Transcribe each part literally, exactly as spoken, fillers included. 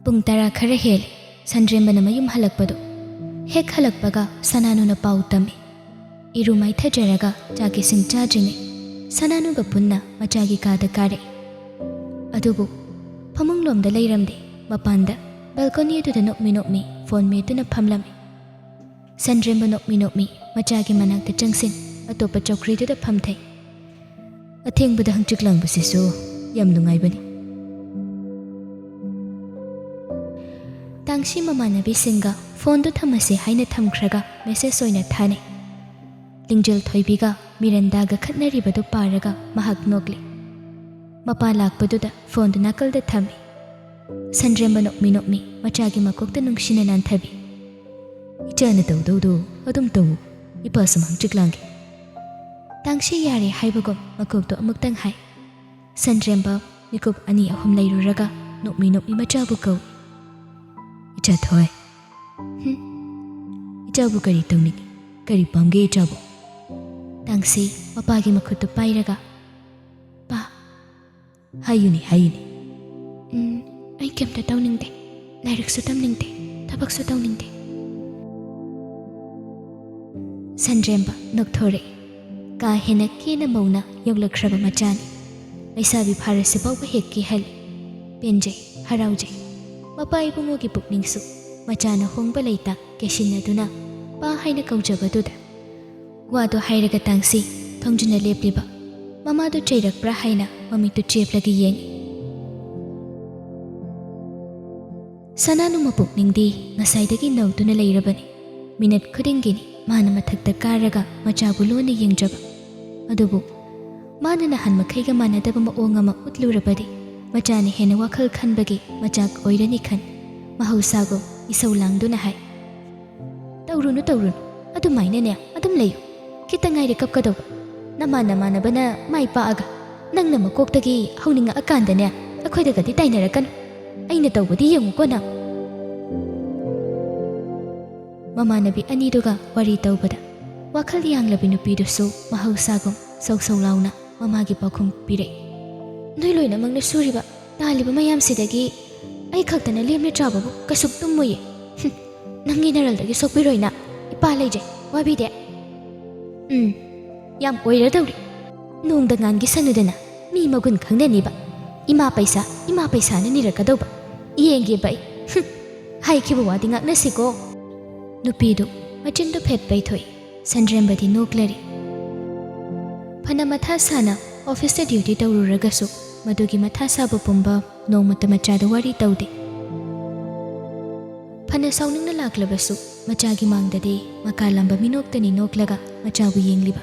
ꯄꯨꯡ ꯇꯔꯥ ꯈꯔ ꯍꯦꯜꯂꯦ ꯁꯟꯗ꯭ꯔꯦꯝꯕꯅ ꯃꯌꯨꯝ ꯍꯜꯂꯛꯄꯗꯣ꯫ ꯍꯦꯛ ꯍꯜꯂꯛꯄꯒ ꯁꯅꯥꯅꯨꯅ ꯄꯥꯎ ꯇꯝꯃꯤ꯫ ꯏꯔꯨ ꯃꯥꯏꯊꯖꯔꯒ ꯆꯥꯛ ꯏꯁꯤꯡ ꯆꯥꯗ꯭ꯔꯤꯉꯩ ꯁꯅꯥꯅꯨꯒ ꯄꯨꯟꯅ ꯃꯆꯥꯒꯤ ꯀꯥꯗ ꯀꯥꯔꯛꯏ꯫ ꯑꯗꯨꯕꯨ ꯐꯃꯨꯡꯂꯣꯝꯗ ꯂꯩꯔꯝꯗꯦ, ꯃꯄꯥꯟꯗ ꯕꯦꯜꯀꯣꯅꯤ ꯑꯗꯨꯗ ꯅꯣꯛꯃꯤ ꯅꯣꯛꯃꯤ ꯐꯣꯟ ꯃꯦꯠꯇꯨꯅ ꯐꯝꯂꯝꯃꯤ꯫ ꯁꯟꯗ꯭ꯔꯦꯝꯕ ꯅꯣꯛꯃꯤ ꯅꯣꯛꯃꯤ ꯃꯆꯥꯒꯤ ꯃꯅꯥꯛꯇ ꯆꯪꯁꯤꯟ ꯑꯇꯣꯞꯄ ꯆꯧꯀ꯭ꯔꯤꯗꯨꯗ ꯐꯝꯊꯩ꯫ ꯑꯊꯦꯡꯕꯗ ꯍꯪꯆꯤꯠ ꯂꯥꯡꯕꯁꯤꯁꯨ ꯌꯥꯝ ꯅꯨꯡꯉꯥꯏꯕꯅꯤ꯫ ꯇꯥꯡꯁꯤ ꯃꯃꯥꯟꯅꯕꯤꯁꯤꯡꯒ ꯐꯣꯟꯗꯨ ꯊꯝꯃꯁꯤ ꯍꯥꯏꯅ ꯊꯝꯈ꯭ꯔꯒ ꯃꯦꯁꯦꯖ ꯑꯣꯏꯅ ꯊꯥꯅꯩ꯫ ꯂꯤꯡꯖꯦꯜ ꯊꯣꯏꯕꯤꯒ ꯃꯤꯔꯟꯗꯥꯒ ꯈꯠꯅꯔꯤꯕꯗꯨ ꯄꯥꯔꯒ ꯃꯍꯥꯛ ꯅꯣꯛꯂꯤ꯫ ꯃꯄꯥ ꯂꯥꯛꯄꯗꯨꯗ ꯐꯣꯟꯗꯨ ꯅꯥꯀꯜꯗ ꯊꯝꯃꯤ꯫ ꯁꯟꯗ꯭ꯔꯦꯝꯕ ꯅꯣꯛꯃꯤ ꯅꯣꯛꯃꯤ ꯃꯆꯥꯒꯤ ꯃꯀꯣꯛꯇ ꯅꯨꯡꯁꯤꯅ ꯅꯥꯟꯊꯕꯤ꯫ "ꯏꯆꯥꯅ ꯇꯧꯗꯧꯗꯣ ꯑꯗꯨꯝ ꯇꯧ, ꯏꯄꯥ ꯁꯨꯝ ꯍꯪꯆꯤꯠ ꯂꯥꯡꯒꯦ꯫" ꯇꯥꯡꯁꯤ ꯌꯥꯔꯦ ꯍꯥꯏꯕꯒꯨꯝ ꯃꯀꯣꯛꯇꯣ ꯑꯃꯨꯛꯇꯪ ꯍꯥꯏ꯫ ꯁꯟꯗ꯭ꯔꯦꯝꯕ ꯃꯤꯀꯨꯞ ꯑꯅꯤ ꯑꯍꯨꯝ ꯂꯩꯔꯨꯔꯒ ꯅꯣꯛꯃꯤ ꯅꯣꯛꯃꯤ ꯃꯆꯥꯕꯨ ꯀꯧꯏ꯫ "ꯏꯆꯥ ꯊꯣꯏ꯫" "ꯍꯨꯝ?" "ꯏꯆꯥꯕꯨ ꯀꯔꯤ ꯇꯧꯅꯤꯡꯏ? ꯀꯔꯤ ꯄꯥꯝꯒꯦ ꯏꯆꯥꯕꯨ?" ꯇꯥꯡꯁꯤ ꯃꯄꯥꯒꯤ ꯃꯈꯨꯠꯇꯨ ꯄꯥꯏꯔꯒ, "ꯄꯥ꯫" "ꯍꯥꯏꯌꯨꯅꯦ, ꯍꯥꯏꯌꯨꯅꯦ꯫" "ꯎꯝ, ꯑꯩ ꯀꯩꯝꯇ ꯇꯧꯅꯤꯡꯗꯦ꯫ ꯂꯥꯏꯔꯤꯛꯁꯨ ꯇꯝꯅꯤꯡꯗꯦ, ꯊꯕꯛꯁꯨ ꯇꯧꯅꯤꯡꯗꯦ꯫" ꯁꯟꯗ꯭ꯔꯦꯝꯕ ꯅꯣꯛꯊꯣꯔꯛꯏ꯫ ꯀꯥ ꯍꯦꯟꯅ ꯀꯦꯅ ꯃꯧꯅ ꯌꯣꯛꯂꯛꯈ꯭ꯔꯕ ꯃꯆꯥꯅꯤ꯫ ꯂꯩꯁꯥꯕꯤ ꯐꯥꯔꯁꯤ ꯐꯥꯎꯕ ꯍꯦꯛ ꯀꯦꯍꯜꯂꯤ꯫ ꯄꯦꯟꯖꯩ, ꯍꯔꯥꯎꯖꯩ꯫ ꯃꯄꯥ ꯏꯕꯨꯡꯉꯣꯒꯤ ꯄꯨꯛꯅꯤꯡꯁꯨ ꯃꯆꯥꯅ ꯍꯣꯡꯕ ꯂꯩꯇ ꯀꯦꯁꯤꯟꯅꯗꯨꯅ "ꯄꯥ" ꯍꯥꯏꯅ ꯀꯧꯖꯕꯗꯨꯗ꯫ ꯋꯥꯗꯨ ꯍꯥꯏꯔꯒ ꯇꯥꯡꯁꯤ ꯊꯣꯡꯖꯤꯟꯅ ꯂꯦꯞꯂꯤꯕ ꯃꯃꯥꯗꯨ ꯆꯩꯔꯛꯄ꯭ꯔꯥ ꯍꯥꯏꯅ ꯃꯃꯤꯠꯇꯨ ꯆꯦꯞꯂꯒ ꯌꯦꯡꯏ꯫ ꯁꯅꯥꯅꯨ ꯃꯄꯨꯛꯅꯤꯡꯗꯤ ꯉꯁꯥꯏꯗꯒꯤ ꯅꯧꯗꯨꯅ ꯂꯩꯔꯕꯅꯤ꯫ ꯃꯤꯅꯠ ꯈꯨꯗꯤꯡꯒꯤꯅꯤ ꯃꯥꯅ ꯃꯊꯛꯇ ꯀꯥꯔꯒ ꯃꯆꯥꯕꯨ ꯂꯣꯟꯅ ꯌꯦꯡꯖꯕ꯫ ꯑꯗꯨꯕꯨ ꯃꯥꯅ ꯅꯍꯥꯟ ꯃꯈꯩꯒ ꯃꯥꯟꯅꯗꯕ ꯃꯑꯣꯡ ꯑꯃ ꯎꯠꯂꯨꯔꯕꯗꯤ ꯃꯆꯥꯅ ꯍꯦꯟꯅ ꯋꯥꯈꯜ ꯈꯟꯕꯒꯤ ꯃꯆꯥꯛ ꯑꯣꯏꯔꯅꯤ ꯈꯟ ꯃꯍꯧꯁꯥꯒꯨꯝ ꯏꯁꯧ ꯂꯥꯡꯗꯨꯅ ꯍꯥꯏ, "ꯇꯧꯔꯨꯅꯨ, ꯇꯧꯔꯨꯅꯨ꯫ ꯑꯗꯨꯃꯥꯏꯅꯅꯦ ꯑꯗꯨꯝ ꯂꯩꯌꯨ꯫ ꯈꯤꯇ ꯉꯥꯏꯔꯦ ꯀꯞꯀꯗꯧꯕ꯫ ꯅꯃꯥꯟ ꯅꯃꯥꯟꯅꯕꯅ ꯃꯥꯏ ꯄꯥꯛꯑꯒ ꯅꯪꯅ ꯃꯀꯣꯛꯇꯒꯤ ꯍꯧꯅꯤꯡꯉꯛꯑꯀꯥꯟꯗꯅꯦ ꯑꯩꯈꯣꯏꯗꯒꯗꯤ ꯇꯥꯏꯅꯔꯛꯀꯅꯨ꯫ ꯑꯩꯅ ꯇꯧꯕꯗꯤ ꯌꯦꯡꯉꯨꯀꯣ ꯅꯪ꯫" ꯃꯃꯥꯟꯅꯕꯤ ꯑꯅꯤꯗꯨꯒ ꯋꯥꯔꯤ ꯇꯧꯕꯗ ꯋꯥꯈꯜ ꯌꯥꯡꯂꯕꯤ ꯅꯨꯄꯤꯗꯨꯁꯨ ꯃꯍꯧꯁꯥꯒꯨꯝ ꯁꯧ ꯁꯧ ꯂꯥꯎꯅ ꯃꯃꯥꯒꯤ ꯄꯥꯎꯈꯨꯝ ꯄꯤꯔꯛꯏ꯫ "ꯅꯣꯏ ꯂꯣꯏꯅꯃꯛꯅ ꯁꯨꯔꯤꯕ ꯇꯥꯜꯂꯤꯕ ꯃꯌꯥꯝꯁꯤꯗꯒꯤ ꯑꯩ ꯈꯛꯇꯅ ꯂꯦꯝꯅ ꯆꯥꯕꯕꯨ ꯀꯩꯁꯨ ꯇꯨꯝꯃꯣꯏꯌꯦ꯫ ꯍꯨꯝ, ꯅꯪꯒꯤ ꯅꯔꯜꯗꯒꯤ ꯁꯣꯛꯄꯤꯔꯣꯏꯅ꯫ ꯏꯄꯥ ꯂꯩꯖꯩ, ꯋꯥꯕꯤꯗꯦ꯫ ꯎꯝ, ꯌꯥꯝ ꯑꯣꯏꯔꯗꯧꯔꯤ꯫ ꯅꯣꯡꯗ ꯉꯥꯟꯒꯤ ꯁꯅꯨꯗꯅ ꯃꯤ ꯃꯒꯨꯟ ꯈꯪꯅꯅꯤꯕ꯫ ꯏꯃꯥ ꯄꯩꯁꯥ, ꯏꯃꯥ ꯄꯩꯁꯥꯅ ꯅꯤꯔꯛꯀꯗꯧꯕ꯫ ꯌꯦꯡꯒꯦꯕ ꯑꯩ꯫ ꯍꯨꯝ, ꯍꯥꯏꯈꯤꯕ ꯋꯥꯗꯤ ꯉꯥꯛꯅꯁꯤꯀꯣ꯫ ꯅꯨꯄꯤꯗꯨ ꯃꯆꯤꯟꯗꯨ ꯐꯦꯠ ꯄꯩꯊꯣꯛꯏ꯫ ꯁꯟꯗ꯭ꯔꯦꯝꯕꯗꯤ ꯅꯣꯛꯂꯔꯤ꯫ ꯐꯅ ꯃꯊꯥ ꯁꯥꯅ ꯑꯣꯐꯤꯁꯇ ꯗ꯭ꯌꯨꯇꯤ ꯇꯧꯔꯨꯔꯒꯁꯨ, ꯃꯗꯨꯒꯤ ꯃꯊꯥ ꯁꯥꯕ ꯄꯨꯝꯕ ꯅꯣꯡꯃꯇ ꯃꯆꯥꯗ ꯋꯥꯔꯤ ꯇꯧꯗꯦ꯫ ꯐꯅ ꯁꯥꯎꯅꯤꯡꯅ ꯂꯥꯛꯂꯕꯁꯨ, ꯃꯆꯥꯒꯤ ꯃꯥꯡꯗꯗꯤ ꯃꯀꯥ ꯂꯝꯕ ꯃꯤꯅꯣꯛꯇꯅꯤ ꯅꯣꯛꯂꯒ ꯃꯆꯥꯕꯨ ꯌꯦꯡꯂꯤꯕ꯫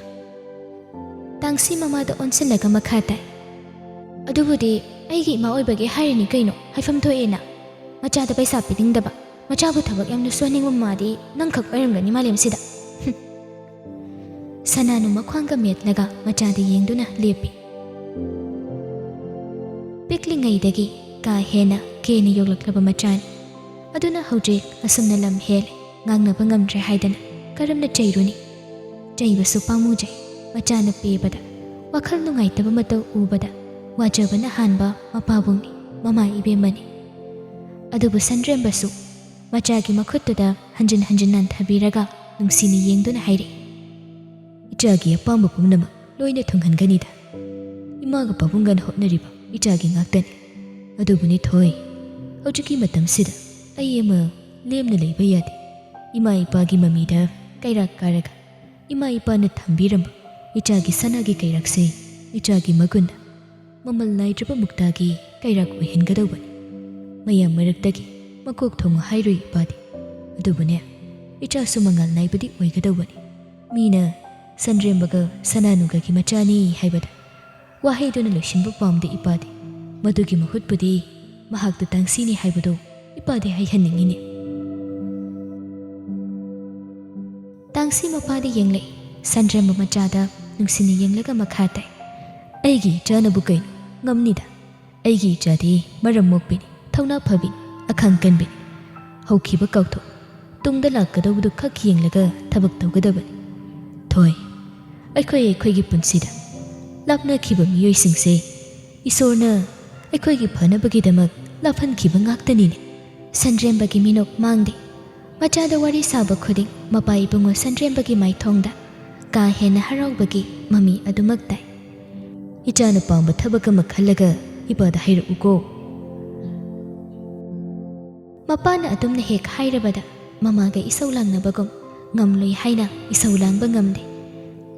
ꯇꯥꯡꯁꯤ ꯃꯃꯥꯗ ꯑꯣꯟꯁꯤꯜꯂꯒ ꯃꯈꯥ ꯇꯥꯏ, "ꯑꯗꯨꯕꯨꯗꯤ ꯑꯩꯒꯤ ꯏꯃꯥ ꯑꯣꯏꯕꯒꯤ ꯍꯥꯏꯔꯤꯅꯤ ꯀꯩꯅꯣ, ꯍꯥꯏꯐꯝ ꯊꯣꯛꯑꯦꯅ꯫ ꯃꯆꯥꯗ ꯄꯩꯁꯥ ꯄꯤꯅꯤꯡꯗꯕ, ꯃꯆꯥꯕꯨ ꯊꯕꯛ ꯌꯥꯝꯅ ꯁꯨꯍꯟꯅꯤꯡꯕ ꯃꯃꯥꯗꯤ ꯅꯪꯈꯛ ꯑꯣꯏꯔꯝꯒꯅꯤ ꯃꯥꯂꯦꯝꯁꯤꯗ꯫" ꯍꯨꯝ꯫ ꯁꯅꯥꯅꯨ ꯃꯈ꯭ꯋꯥꯡꯒ ꯃꯦꯠꯂꯒ ꯃꯆꯥꯗ ꯌꯦꯡꯗꯨꯅ ꯂꯦꯞꯄꯤ꯫ ꯄꯤꯛꯂꯤꯉꯩꯗꯒꯤ ꯀꯥ ꯍꯦꯟꯅ ꯀꯦꯅ ꯌꯣꯛꯂꯛꯂꯕ ꯃꯆꯥꯅꯤ꯫ ꯑꯗꯨꯅ ꯍꯧꯖꯤꯛ ꯑꯁꯨꯝꯅ ꯂꯝ ꯍꯦꯜꯂꯦ, ꯉꯥꯡꯅꯕ ꯉꯝꯗ꯭ꯔꯦ ꯍꯥꯏꯗꯅ ꯀꯔꯝꯅ ꯆꯩꯔꯨꯅꯤ? ꯆꯩꯕꯁꯨ ꯄꯥꯝꯃꯨꯖꯩ꯫ ꯃꯆꯥꯅ ꯄꯦꯕꯗ, ꯋꯥꯈꯜ ꯅꯨꯡꯉꯥꯏꯇꯕ ꯃꯇꯧ ꯎꯕꯗ ꯋꯥꯖꯕꯅ ꯍꯥꯟꯕ ꯃꯄꯥꯕꯨꯡꯅꯤ, ꯃꯃꯥ ꯏꯕꯦꯝꯃꯅꯤ꯫ ꯑꯗꯨꯕꯨ ꯁꯟꯗ꯭ꯔꯦꯝꯕꯁꯨ ꯃꯆꯥꯒꯤ ꯃꯈꯨꯠꯇꯨꯗ ꯍꯟꯖꯤꯟ ꯍꯟꯖꯤꯟ ꯅꯥꯟꯊꯕꯤꯔꯒ ꯅꯨꯡꯁꯤꯅ ꯌꯦꯡꯗꯨꯅ ꯍꯥꯏꯔꯛꯏ, "ꯏꯆꯥꯒꯤ ꯑꯄꯥꯝꯕ ꯄꯨꯝꯅꯃꯛ ꯂꯣꯏꯅ ꯊꯨꯡꯍꯟꯒꯅꯤꯗ꯫ ꯏꯃꯥꯒ ꯄꯥꯕꯨꯡꯒꯅ ꯍꯣꯠꯅꯔꯤꯕ ꯏꯆꯥꯒꯤ ꯉꯥꯛꯇꯅꯤ꯫ ꯑꯗꯨꯕꯨꯅꯤ ꯊꯣꯏ, ꯍꯧꯖꯤꯛꯀꯤ ꯃꯇꯝꯁꯤꯗ ꯑꯩ ꯑꯃ ꯂꯦꯝꯅ ꯂꯩꯕ ꯌꯥꯗꯦ꯫ ꯏꯃꯥ ꯏꯄꯥꯒꯤ ꯃꯃꯤꯗ ꯀꯩꯔꯥꯛ ꯀꯥꯔꯒ ꯏꯃꯥ ꯏꯄꯥꯅ ꯊꯝꯕꯤꯔꯝꯕ ꯏꯆꯥꯒꯤ ꯁꯅꯥꯒꯤ ꯀꯩꯔꯥꯛꯁꯦ ꯏꯆꯥꯒꯤ ꯃꯒꯨꯟ, ꯃꯃꯜ ꯅꯥꯏꯗ꯭ꯔꯕ ꯃꯨꯛꯇꯥꯒꯤ ꯀꯩꯔꯥꯛ ꯑꯣꯏꯍꯟꯒꯗꯧꯕꯅꯤ꯫ ꯃꯌꯥꯝ ꯃꯔꯛꯇꯒꯤ ꯃꯀꯣꯛ ꯊꯣꯡꯉꯨ ꯍꯥꯏꯔꯣꯏ ꯏꯄꯥꯗꯤ꯫ ꯑꯗꯨꯕꯨꯅꯦ, ꯏꯆꯥꯁꯨ ꯃꯉꯥꯜ ꯅꯥꯏꯕꯗꯤ ꯑꯣꯏꯒꯗꯧꯕꯅꯤ꯫ ꯃꯤꯅ ꯁꯟꯗ꯭ꯔꯦꯝꯕꯒ ꯁꯅꯥꯅꯨꯒꯒꯤ ꯃꯆꯥꯅꯤ ꯍꯥꯏꯕꯗ ꯋꯥꯍꯩꯗꯨꯅ ꯂꯣꯏꯁꯤꯟꯕ ꯄꯥꯝꯗꯦ ꯏꯄꯥꯗꯤ꯫ ꯃꯗꯨꯒꯤ ꯃꯍꯨꯠꯄꯨꯗꯤ ꯃꯍꯥꯛꯇꯨ ꯇꯥꯡꯁꯤꯅꯤ ꯍꯥꯏꯕꯗꯨ ꯏꯄꯥꯗꯤ ꯍꯥꯏꯍꯟꯅꯤꯡꯉꯤꯅꯦ꯫" ꯇꯥꯡꯁꯤ ꯃꯄꯥꯗ ꯌꯦꯡꯂꯛꯏ꯫ ꯁꯟꯗ꯭ꯔꯦꯝꯕ ꯃꯆꯥꯗ ꯅꯨꯡꯁꯤꯅ ꯌꯦꯡꯂꯒ ꯃꯈꯥ ꯇꯥꯏ, "ꯑꯩꯒꯤ ꯏꯆꯥꯅꯕꯨ ꯀꯩꯅꯣ ꯉꯝꯅꯤꯗ꯫ ꯑꯩꯒꯤ ꯏꯆꯥꯗꯤ ꯃꯔꯝ ꯃꯣꯛꯄꯤꯅꯤ, ꯊꯧꯅꯥ ꯐꯕꯤꯅꯤ, ꯑꯈꯥꯡ ꯀꯟꯕꯤꯅꯤ꯫ ꯍꯧꯈꯤꯕ ꯀꯥꯎꯊꯣꯛ, ꯇꯨꯡꯗ ꯂꯥꯛꯀꯗꯧꯕꯗꯨ ꯈꯛ ꯌꯦꯡꯂꯒ ꯊꯕꯛ ꯇꯧꯒꯗꯕꯅꯤ꯫ ꯊꯣꯏ, ꯑꯩꯈꯣꯏ ꯑꯩꯈꯣꯏꯒꯤ ꯄꯨꯟꯁꯤꯗ ꯂꯥꯞꯅꯈꯤꯕ ꯃꯤꯑꯣꯏꯁꯤꯡꯁꯦ ꯏꯁꯣꯔꯅ ꯑꯩꯈꯣꯏꯒꯤ ꯐꯅꯕꯒꯤꯗꯃꯛ ꯂꯥꯞꯍꯟꯈꯤꯕ ꯉꯥꯛꯇꯅꯤꯅꯦ꯫ ꯁꯟꯗ꯭ꯔꯦꯝꯕꯒꯤ ꯃꯤꯅꯣꯛ ꯃꯥꯡꯗꯦ꯫ ꯃꯆꯥꯗ ꯋꯥꯔꯤ ꯁꯥꯕ ꯈꯨꯗꯤꯡ ꯃꯄꯥ ꯏꯕꯨꯡꯉꯣ ꯁꯟꯗ꯭ꯔꯦꯝꯕꯒꯤ ꯃꯥꯏꯊꯣꯡꯗ ꯀꯥ ꯍꯦꯟꯅ ꯍꯔꯥꯎꯕꯒꯤ ꯃꯃꯤ ꯑꯗꯨꯃꯛ ꯇꯥꯏ꯫ "ꯏꯆꯥꯅ ꯄꯥꯝꯕ ꯊꯕꯛ ꯑꯃ ꯈꯜꯂꯒ ꯏꯄꯥꯗ ꯍꯥꯏꯔꯛꯎꯀꯣ꯫" ꯃꯄꯥꯅ ꯑꯗꯨꯝꯅ ꯍꯦꯛ ꯍꯥꯏꯔꯕꯗ ꯃꯃꯥꯒ ꯏꯁꯧ ꯂꯥꯡꯅꯕꯒꯨꯝ ꯉꯝꯂꯣꯏ ꯍꯥꯏꯅ ꯏꯁꯧ ꯂꯥꯡꯕ ꯉꯝꯗꯦ꯫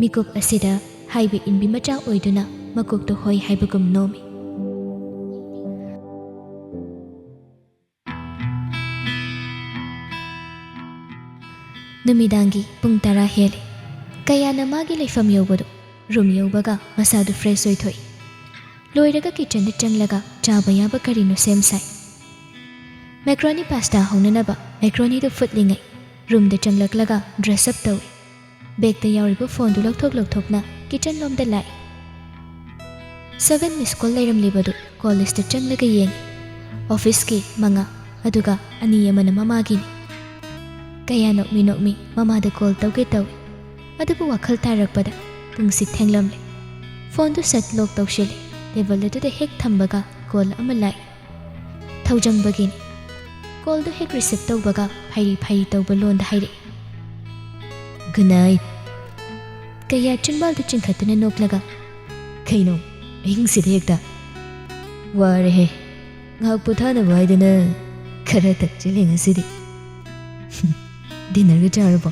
ꯃꯤꯀꯨꯞ ꯑꯁꯤꯗ ꯍꯥꯏꯕ ꯏꯟꯕꯤ ꯃꯆꯥ ꯑꯣꯏꯗꯨꯅ ꯃꯀꯣꯛꯇꯣ ꯍꯣꯏ ꯍꯥꯏꯕꯒꯨꯝ ꯅꯣꯝꯃꯤ꯫ ꯅꯨꯃꯤꯗꯥꯡꯒꯤ ꯄꯨꯡ ꯇꯔꯥ ꯍꯦꯜꯂꯦ꯫ ꯀꯌꯥꯅ ꯃꯥꯒꯤ ꯂꯩꯐꯝ ꯌꯧꯕꯗꯣ ꯔꯨꯝ ꯌꯧꯕꯒ ꯃꯁꯥꯗꯨ ꯐ꯭ꯔꯦꯁ ꯑꯣꯏꯊꯣꯛꯏ꯫ ꯂꯣꯏꯔꯒ ꯀꯤꯆꯟꯗ ꯆꯪꯂꯒ ꯆꯥꯕ ꯌꯥꯕ ꯀꯔꯤꯅꯣ ꯁꯦꯝ ꯁꯥꯏ꯫ ꯃꯦꯀ꯭ꯔꯣꯅꯤ ꯄꯥꯁꯇꯥ ꯍꯧꯅꯅꯕ ꯃꯦꯀ꯭ꯔꯣꯅꯤꯗꯨ ꯐꯨꯠꯂꯤꯉꯩ ꯔꯨꯝꯗ ꯆꯪꯂꯛꯂꯒ ꯗ꯭ꯔꯦꯁ ꯑꯞ ꯇꯧꯏ꯫ ꯕꯦꯒꯇ ꯌꯥꯎꯔꯤꯕ ꯐꯣꯟꯗꯨ ꯂꯧꯊꯣꯛ ꯂꯧꯊꯣꯛꯅ ꯀꯤꯆꯟ ꯂꯣꯝꯗ ꯂꯥꯛꯏ꯫ ꯁꯚꯦꯟ ꯃꯤꯁ ꯀꯣꯜ ꯂꯩꯔꯝꯂꯤꯕꯗꯨ ꯀꯣꯜ ꯂꯤꯁꯇ ꯆꯪꯂꯒ ꯌꯦꯡꯏ꯫ ꯑꯣꯐꯤꯁꯀꯤ ꯃꯉꯥ, ꯑꯗꯨꯒ ꯑꯅꯤ ꯑꯃꯅ ꯃꯃꯥꯒꯤꯅꯤ꯫ ꯀꯌꯥ ꯅꯣꯛꯃꯤ ꯅꯣꯛꯃꯤ ꯃꯃꯥꯗ ꯀꯣꯜ ꯇꯧꯒꯦ ꯇꯧꯏ꯫ ꯑꯗꯨꯕꯨ ꯋꯥꯈꯜ ꯇꯥꯔꯛꯄꯗ ꯄꯨꯡꯁꯤ ꯊꯦꯡꯂꯝꯂꯦ꯫ ꯐꯣꯟꯗꯨ ꯁꯠ ꯂꯣꯛ ꯇꯧꯁꯤꯜꯂꯤ꯫ ꯇꯦꯕꯜ ꯑꯗꯨꯗ ꯍꯦꯛ ꯊꯝꯕꯒ ꯀꯣꯜ ꯑꯃ ꯂꯥꯛꯏ꯫ ꯊꯧꯖꯪꯕꯒꯤꯅꯤ꯫ ꯀꯣꯜꯗꯨ ꯍꯦꯛ ꯔꯤꯁꯤꯞ ꯇꯧꯕꯒ ꯐꯩꯔꯤ ꯐꯩꯔꯤ ꯇꯧꯕ ꯂꯣꯟꯗ ꯍꯥꯏꯔꯛꯏ, "ꯒꯨꯗ ꯅꯥꯏꯠ꯫" ꯀꯌꯥ ꯆꯤꯟꯕꯥꯜꯗꯨ ꯆꯤꯡꯈꯠꯇꯨꯅ ꯅꯣꯛꯂꯒ, "ꯀꯩꯅꯣ, ꯑꯍꯤꯡꯁꯤꯗ ꯍꯦꯛꯇ? ꯋꯥꯔꯦꯍꯦ꯫ ꯉꯥꯏꯍꯥꯛ ꯄꯣꯊꯥꯅꯕ ꯍꯥꯏꯗꯅ ꯈꯔ ꯊꯛꯆꯤꯜꯂꯦ ꯉꯁꯤꯗꯤ꯫" "ꯗꯤꯟꯅꯔꯒ ꯆꯥꯔꯕꯣ?"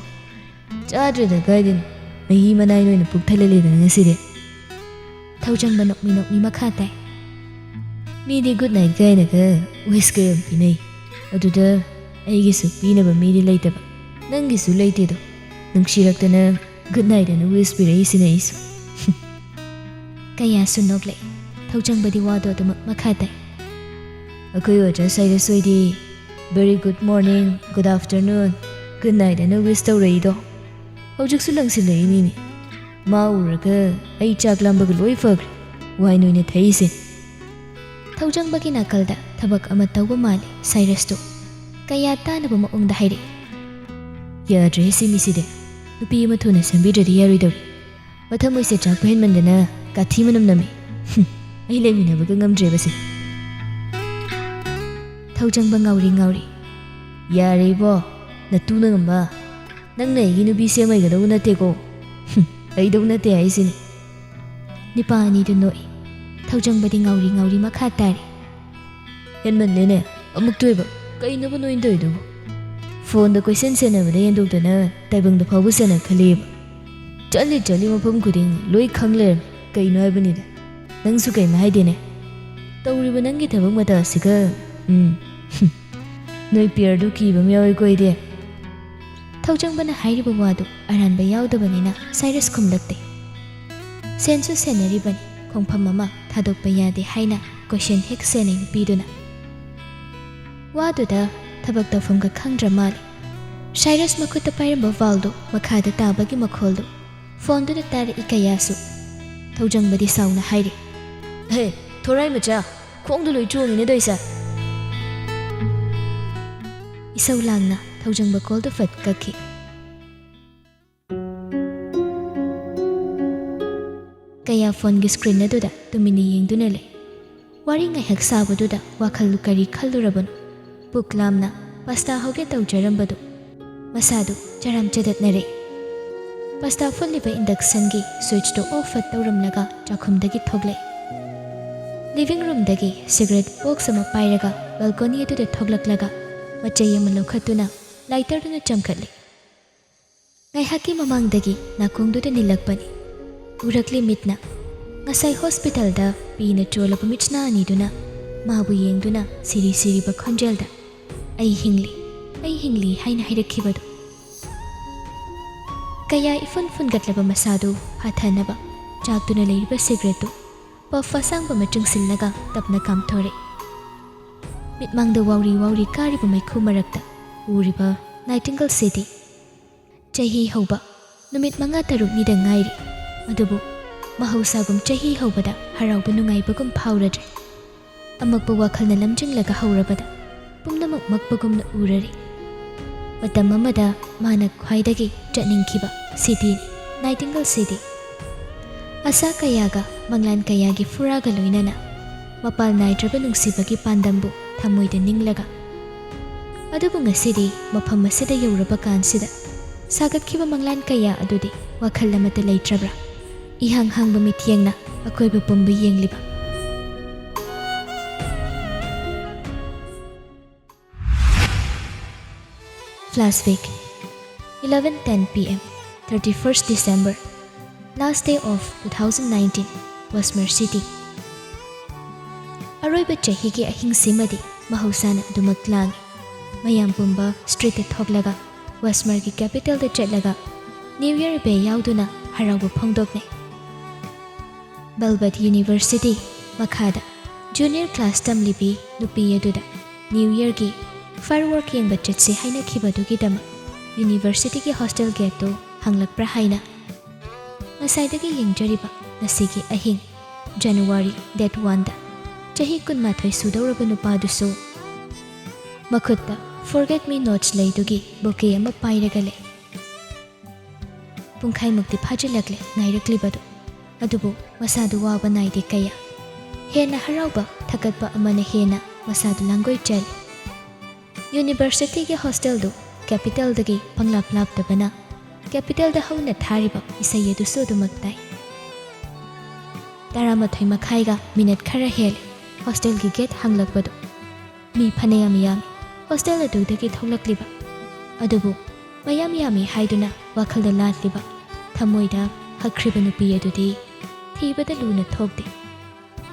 "ꯆꯥꯗ꯭ꯔꯦꯗ, ꯀꯥꯏꯗꯩꯅꯣ? ꯃꯍꯤ ꯃꯅꯥꯏ ꯂꯣꯏꯅ ꯄꯨꯛ ꯊꯜꯍꯜꯂꯦꯗꯅ ꯉꯁꯤꯗꯤ꯫" ꯊꯧꯖꯪꯕ ꯅꯣꯛꯃꯤ ꯅꯣꯛꯃꯤ ꯃꯈꯥ ꯇꯥꯏ, "ꯃꯤꯗꯤ ꯒꯨꯗ ꯅꯥꯏꯠ ꯀꯥꯏꯅꯒ ꯋꯤꯁꯀ ꯌꯥꯝ ꯄꯤꯅꯩ꯫ ꯑꯗꯨꯗ ꯑꯩꯒꯤꯁꯨ ꯄꯤꯅꯕ ꯃꯤꯗꯤ ꯂꯩꯇꯕ꯫ ꯅꯪꯒꯤꯁꯨ ꯂꯩꯇꯦꯗꯣ꯫ ꯅꯨꯡꯁꯤꯔꯛꯇꯅ ꯒꯨꯗ ꯅꯥꯏꯠ ꯑꯅ ꯋꯤꯁ ꯄꯤꯔꯛꯏꯁꯤꯅꯦ ꯑꯩꯁꯨ꯫" ꯀꯌꯥꯁꯨ ꯅꯣꯛꯂꯛꯏ꯫ ꯊꯧꯖꯪꯕꯗꯤ ꯋꯥꯗꯣ ꯑꯗꯨꯃꯛ ꯃꯈꯥ ꯇꯥꯏ, "ꯑꯩꯈꯣꯏ ꯑꯣꯖꯥ ꯁꯥꯏꯔꯁ ꯍꯣꯏꯗꯤ very good morning, good afternoon, good night ꯑꯅ ꯋꯤꯁ ꯇꯧꯔꯛꯏꯗꯣ ꯍꯧꯖꯤꯛꯁꯨ ꯂꯪꯁꯤꯜꯂꯛꯏꯅꯤꯅꯦ꯫ ꯃꯥ ꯎꯔꯒ ꯑꯩ ꯆꯥꯛ ꯂꯥꯝꯕꯒ ꯂꯣꯏ ꯐꯈ꯭ꯔꯦ꯫ ꯋꯥꯏꯟ ꯑꯣꯏꯅ ꯊꯛꯏꯁꯦ꯫" ꯊꯧꯖꯪꯕꯒꯤ ꯅꯥꯀꯜꯗ ꯊꯕꯛ ꯑꯃ ꯇꯧꯕ ꯃꯥꯜꯂꯤ ꯁꯥꯏꯔꯁꯇꯨ꯫ ꯀꯌꯥ ꯇꯥꯅꯕ ꯃꯑꯣꯡꯗ ꯍꯥꯏꯔꯛꯏ, "ꯌꯥꯗ꯭ꯔꯦ ꯁꯤ ꯃꯤꯁꯤꯗꯤ꯫ ꯅꯨꯄꯤ ꯑꯃ ꯊꯨꯅ ꯁꯦꯝꯕꯤꯗ꯭ꯔꯗꯤ ꯌꯥꯔꯣꯏꯗꯧꯔꯤ꯫ ꯃꯊꯃꯣꯏꯁꯦ ꯆꯥꯛꯄ ꯍꯦꯟꯃꯟꯗꯅ ꯀꯥꯊꯤ ꯃꯅꯝ ꯅꯝꯃꯤ꯫ ꯍꯨꯝ, ꯑꯩ ꯂꯩꯃꯤꯟꯅꯕꯒ ꯉꯝꯗ꯭ꯔꯦꯕꯁꯦ꯫" ꯊꯧꯖꯪꯕ ꯉꯥꯎꯔꯤ ꯉꯥꯎꯔꯤ꯫ "ꯌꯥꯔꯦ ꯏꯕꯣ, ꯅꯇꯨꯅ ꯉꯝꯕ꯫ ꯅꯪꯅ ꯑꯩꯒꯤ ꯅꯨꯄꯤ ꯁꯦꯝ ꯍꯩꯒꯗꯧꯕ ꯅꯠꯇꯦꯀꯣ꯫ ꯍꯩꯗꯧ ꯅꯠꯇꯦ ꯍꯥꯏꯁꯤꯅꯤ꯫" ꯅꯨꯄꯥ ꯑꯅꯤꯗꯨ ꯅꯣꯛꯏ꯫ ꯊꯧꯖꯪꯕꯗꯤ ꯉꯥꯎꯔꯤ ꯉꯥꯎꯔꯤ ꯃꯈꯥ ꯇꯥꯔꯤ꯫ "ꯍꯦꯟꯃꯜꯂꯦꯅꯦ, ꯑꯃꯨꯛꯇꯣꯏꯕ꯫ ꯀꯩꯅꯣꯕ ꯅꯣꯏꯅ ꯇꯧꯔꯤꯗꯨꯕꯨ? ꯐꯣꯟꯗ ꯀꯣꯏꯁꯦꯟ ꯁꯦꯟꯅꯕꯗ ꯍꯦꯟꯗꯣꯛꯇꯅ ꯇꯥꯏꯕꯪꯗ ꯐꯥꯎꯕ ꯁꯦꯟꯅ ꯈꯜꯂꯤꯕ꯫ ꯆꯠꯂꯤ ꯆꯠꯂꯤ ꯃꯐꯝ ꯈꯨꯗꯤꯡ ꯂꯣꯏ ꯈꯪ ꯂꯩꯔꯝꯃꯤ꯫ ꯀꯩꯅꯣ ꯍꯥꯏꯕꯅꯤꯗ꯫ ꯅꯪꯁꯨ ꯀꯩꯝ ꯍꯥꯏꯗꯦꯅꯦ꯫ ꯇꯧꯔꯤꯕ ꯅꯪꯒꯤ ꯊꯕꯛ ꯃꯇꯥꯁꯤꯒ, ꯎꯝ꯫ ꯅꯣꯏ ꯄꯤꯌꯔꯗꯨ ꯀꯤꯕ ꯑꯃ ꯌꯥꯎꯏꯀꯣ ꯑꯩꯗꯤ꯫" ꯊꯧꯖꯪꯕꯅ ꯍꯥꯏꯔꯤꯕ ꯋꯥꯗꯨ ꯑꯔꯥꯟꯕ ꯌꯥꯎꯗꯕꯅꯤꯅ ꯁꯥꯏꯔꯁ ꯈꯨꯝꯂꯛꯇꯦ꯫ "ꯁꯦꯟꯁꯨ ꯁꯦꯟꯅꯔꯤꯕꯅꯤ, ꯈꯣꯡꯐꯝ ꯑꯃ ꯊꯥꯗꯣꯛꯄ ꯌꯥꯗꯦ" ꯍꯥꯏꯅ ꯀꯣꯏꯁꯟ ꯍꯦꯛ ꯁꯦꯟꯅꯩ ꯅꯨꯄꯤꯗꯨꯅ꯫ ꯋꯥꯗꯨꯗ ꯊꯕꯛ ꯇꯧꯐꯝꯒ ꯈꯪꯗ꯭ꯔ ꯃꯥꯜꯂꯦ꯫ ꯁꯥꯏꯔꯁ ꯃꯈꯨꯠꯇ ꯄꯥꯏꯔꯝꯕ ꯋꯥꯜꯗꯨ ꯃꯈꯥꯗ ꯇꯥꯕꯒꯤ ꯃꯈꯣꯜꯗꯨ ꯐꯣꯟꯗꯨꯗ ꯇꯥꯔꯛꯏ ꯀꯌꯥꯁꯨ꯫ ꯊꯧꯖꯪꯕꯗꯤ ꯁꯥꯎꯅ ꯍꯥꯏꯔꯤ꯫ "ꯍꯦ, ꯊꯣꯔꯥꯏ ꯃꯆꯥ, ꯈꯣꯡꯗꯨ ꯂꯣꯏ ꯆꯣꯡꯉꯤꯅꯦ ꯇꯧꯏꯁꯦ꯫" ꯏꯁꯧ ꯂꯥꯡꯅ ꯊꯧꯖꯪꯕ ꯀꯣꯜꯗꯨ ꯐꯠ ꯀꯛꯈꯤ꯫ ꯀꯌꯥ ꯐꯣꯟꯒꯤ ꯁ꯭ꯀ꯭ꯔꯤꯟ ꯑꯗꯨꯗ ꯇꯨꯃꯤꯟꯅ ꯌꯦꯡꯗꯨꯅ ꯂꯩ꯫ ꯋꯥꯔꯤ ꯉꯥꯏꯍꯥꯛ ꯁꯥꯕꯗꯨꯗ ꯋꯥꯈꯜ ꯀꯔꯤ ꯈꯜꯂꯨꯔꯕꯅꯣ? ꯄꯨꯛ ꯂꯥꯝꯅ ꯄꯥꯁꯇꯥ ꯍꯧꯒꯦ ꯇꯧꯖꯔꯝꯕꯗꯨ ꯃꯁꯥꯗꯨ ꯆꯔꯥꯝ ꯆꯗꯠꯅꯔꯦ꯫ ꯄꯥꯁꯇꯥ ꯐꯨꯠꯂꯤꯕ ꯏꯟꯗꯛꯁꯟꯒꯤ ꯁ꯭ꯋꯤꯆꯇꯨ ꯑꯣꯐ ꯐꯠ ꯇꯧꯔꯝꯂꯒ ꯆꯥꯛꯈꯨꯝꯗꯒꯤ ꯊꯣꯛꯂꯛꯏ꯫ ꯂꯤꯚꯤꯡ ꯔꯨꯝꯗꯒꯤ ꯁꯤꯒꯔꯦꯠ ꯕꯣꯛꯁ ꯑꯃ ꯄꯥꯏꯔꯒ ꯕꯦꯜꯀꯣꯅꯤ ꯑꯗꯨꯗ ꯊꯣꯛꯂꯛꯂꯒ ꯃꯆꯩ ꯑꯃ ꯂꯧꯈꯠꯇꯨꯅ ꯂꯥꯏꯇꯔꯗꯨꯅ ꯆꯝꯈꯠꯂꯤ꯫ ꯉꯥꯏꯍꯥꯛꯀꯤ ꯃꯃꯥꯡꯗꯒꯤ ꯅꯥꯀꯣꯡꯗꯨꯗ ꯅꯤꯜꯂꯛꯄꯅꯤ꯫ ꯎꯔꯛꯂꯤ ꯃꯤꯠꯅ꯫ ꯉꯁꯥꯏ ꯍꯣꯁꯄꯤꯇꯥꯜꯗ ꯄꯤꯅ ꯆꯣꯜꯂꯕ ꯃꯤꯠꯁꯅꯥ ꯑꯅꯤꯗꯨꯅ ꯃꯥꯕꯨ ꯌꯦꯡꯗꯨꯅ ꯁꯤꯔꯤ ꯁꯤꯔꯤꯕ ꯈꯣꯟꯖꯦꯜꯗ, "ꯑꯩ ꯍꯤꯡꯂꯤ, ꯑꯩ ꯍꯤꯡꯂꯤ" ꯍꯥꯏꯅ ꯍꯥꯏꯔꯛꯈꯤꯕꯗꯨ꯫ ꯀꯌꯥ ꯏꯐꯨꯟ ꯐꯨꯟꯒꯠꯂꯕ ꯃꯁꯥꯗꯨ ꯐꯥꯊꯅꯕ ꯆꯥꯛꯇꯨꯅ ꯂꯩꯔꯤꯕ ꯁꯤꯒꯔꯦꯠꯇꯨ ꯄꯐ ꯑꯁꯥꯡꯕ ꯑꯃ ꯆꯨꯡꯁꯤꯜꯂꯒ ꯇꯞꯅ ꯀꯥꯝꯊꯣꯔꯛꯏ꯫ ꯃꯤꯠꯃꯥꯡꯗ ꯋꯥꯎꯔꯤ ꯋꯥꯎꯔꯤ ꯀꯥꯔꯤꯕ ꯃꯩꯈꯨ ꯃꯔꯛꯇ ꯎꯔꯤꯕ ꯅꯥꯏꯇꯤꯡꯒꯜ ꯁꯤꯗꯤ ꯆꯍꯤ ꯍꯧꯕ ꯅꯨꯃꯤꯠ ꯃꯉꯥ ꯇꯔꯨꯛꯅꯤꯗ ꯉꯥꯏꯔꯤ꯫ ꯑꯗꯨꯕꯨ ꯃꯍꯧꯁꯥꯒꯨꯝ ꯆꯍꯤ ꯍꯧꯕꯗ ꯍꯔꯥꯎꯕ ꯅꯨꯡꯉꯥꯏꯕꯒꯨꯝ ꯐꯥꯎꯔꯗ꯭ꯔꯦ꯫ ꯑꯃꯛꯄ ꯋꯥꯈꯜꯅ ꯂꯝꯖꯤꯡꯂꯒ ꯍꯧꯔꯕꯗ ꯄꯨꯝꯅꯃꯛ ꯃꯛꯄꯒꯨꯝꯅ ꯎꯔꯔꯦ꯫ ꯃꯇꯝ ꯑꯃꯗ ꯃꯥꯅ ꯈ꯭ꯋꯥꯏꯗꯒꯤ ꯆꯠꯅꯤꯡꯈꯤꯕ ꯁꯤꯇꯤꯅꯤ, ꯅꯥꯏꯇꯤꯡꯒꯜ ꯁꯤꯇꯤ꯫ ꯑꯁꯥ ꯀꯌꯥꯒ ꯃꯪꯂꯥꯟ ꯀꯌꯥꯒꯤ ꯐꯨꯔꯥꯒ ꯂꯣꯏꯅꯅ ꯃꯄꯥꯜ ꯅꯥꯏꯗ꯭ꯔꯕ ꯅꯨꯡꯁꯤꯕꯒꯤ ꯄꯥꯟꯗꯝꯕꯨ ꯊꯃꯣꯏꯗ ꯅꯤꯡꯂꯒ꯫ ꯑꯗꯨꯕꯨ ꯉꯁꯤꯗꯤ ꯃꯐꯝ ꯑꯁꯤꯗ ꯌꯧꯔꯕ ꯀꯥꯟꯁꯤꯗ ꯁꯥꯒꯠꯈꯤꯕ ꯃꯪꯂꯥꯟ ꯀꯌꯥ ꯑꯗꯨꯗꯤ ꯋꯥꯈꯜ ꯑꯃꯠꯇ ꯂꯩꯇ꯭ꯔꯕ꯭ꯔꯥ? ꯏꯍꯥꯡ ꯍꯥꯡꯕ ꯃꯤꯠꯌꯦꯡꯅ ꯑꯀꯣꯏꯕ ꯄꯨꯝꯕ ꯌꯦꯡꯂꯤꯕ꯫ Flashback, eleven ten P M, thirty-first December, last day of two thousand nineteen, Westmere City. ꯑꯔꯣꯏꯕ ꯆꯍꯤꯒꯤ ꯑꯍꯤꯡꯁꯤꯃꯗꯤ ꯃꯍꯧꯁꯥꯅ ꯑꯗꯨꯃꯛ ꯂꯥꯡꯏ꯫ ꯃꯌꯥꯝ ꯄꯨꯝꯕ streetꯇ ꯊꯣꯛꯂꯒ Westmereꯒꯤ capitalꯗ ꯆꯠꯂꯒ New Year ꯕꯦ ꯌꯥꯎꯗꯨꯅ ꯍꯔꯥꯎꯕ ꯐꯣꯡꯗꯣꯛꯅꯩ꯫ Balbad University ꯃꯈꯥꯗ junior class ꯇꯝꯂꯤꯕꯤ ꯅꯨꯄꯤ ꯑꯗꯨꯗ New Yearꯒꯤ firework ꯌꯦꯡꯕ ꯆꯠꯁꯤ ꯍꯥꯏꯅꯈꯤꯕꯗꯨꯒꯤꯗꯃꯛ universityꯒꯤ hostel gateꯇꯨ ꯍꯥꯡꯂꯛꯄ꯭ꯔꯥ ꯍꯥꯏꯅ ꯉꯁꯥꯏꯗꯒꯤ ꯌꯦꯡꯖꯔꯤꯕ ꯉꯁꯤꯒꯤ ꯑꯍꯤꯡ, January date oneꯗ ꯆꯍꯤ ꯀꯨꯟꯃꯥꯊꯣꯏ ꯁꯨꯗꯧꯔꯕ ꯅꯨꯄꯥꯗꯨꯁꯨ ꯃꯈꯨꯠꯇ forget me nots ꯂꯩꯗꯨꯒꯤ bouquet ꯑꯃ ꯄꯥꯏꯔꯒ ꯂꯩ꯫ ꯄꯨꯡꯈꯥꯏꯃꯨꯛꯇꯤ ꯐꯥꯖꯤꯜꯂꯛꯂꯦ ꯉꯥꯏꯔꯛꯂꯤꯕꯗꯨ꯫ ꯑꯗꯨꯕꯨ ꯃꯁꯥꯗꯨ ꯋꯥꯕ ꯅꯥꯏꯗꯦ ꯀꯌꯥ꯫ ꯍꯦꯟꯅ ꯍꯔꯥꯎꯕ ꯊꯛꯀꯠꯄ ꯑꯃꯅ ꯍꯦꯟꯅ ꯃꯁꯥꯗꯨ ꯂꯥꯡꯒꯣꯏ ꯆꯜꯂꯤ꯫ Universityꯒꯤ hostelꯗꯨ capitalꯗꯒꯤ ꯄꯪꯂꯥꯞ ꯂꯥꯞꯇꯕꯅ capitalꯗ ꯍꯧꯅ ꯊꯥꯔꯤꯕ ꯏꯁꯩ ꯑꯗꯨꯁꯨ ꯑꯗꯨꯃꯛ ꯇꯥꯏ꯫ ꯇꯔꯥꯃꯥꯊꯣꯏ ꯃꯈꯥꯏꯒ minute ꯈꯔ ꯍꯦꯜꯂꯦ hostelꯒꯤ gate ꯍꯥꯡꯂꯛꯄꯗꯨ꯫ ꯃꯤ ꯐꯅꯌꯥꯝ ꯌꯥꯝꯃꯤ hostel ꯑꯗꯨꯗꯒꯤ ꯊꯣꯛꯂꯛꯂꯤꯕ꯫ ꯑꯗꯨꯕꯨ ꯃꯌꯥꯝ ꯌꯥꯝꯃꯤ ꯍꯥꯏꯗꯨꯅ ꯋꯥꯈꯜꯗ ꯂꯥꯠꯂꯤꯕ, ꯊꯃꯣꯏꯗ ꯍꯛꯈ꯭ꯔꯤꯕ ꯅꯨꯄꯤ ꯑꯗꯨꯗꯤ ꯊꯤꯕꯗ ꯂꯨꯅ ꯊꯣꯛꯇꯦ꯫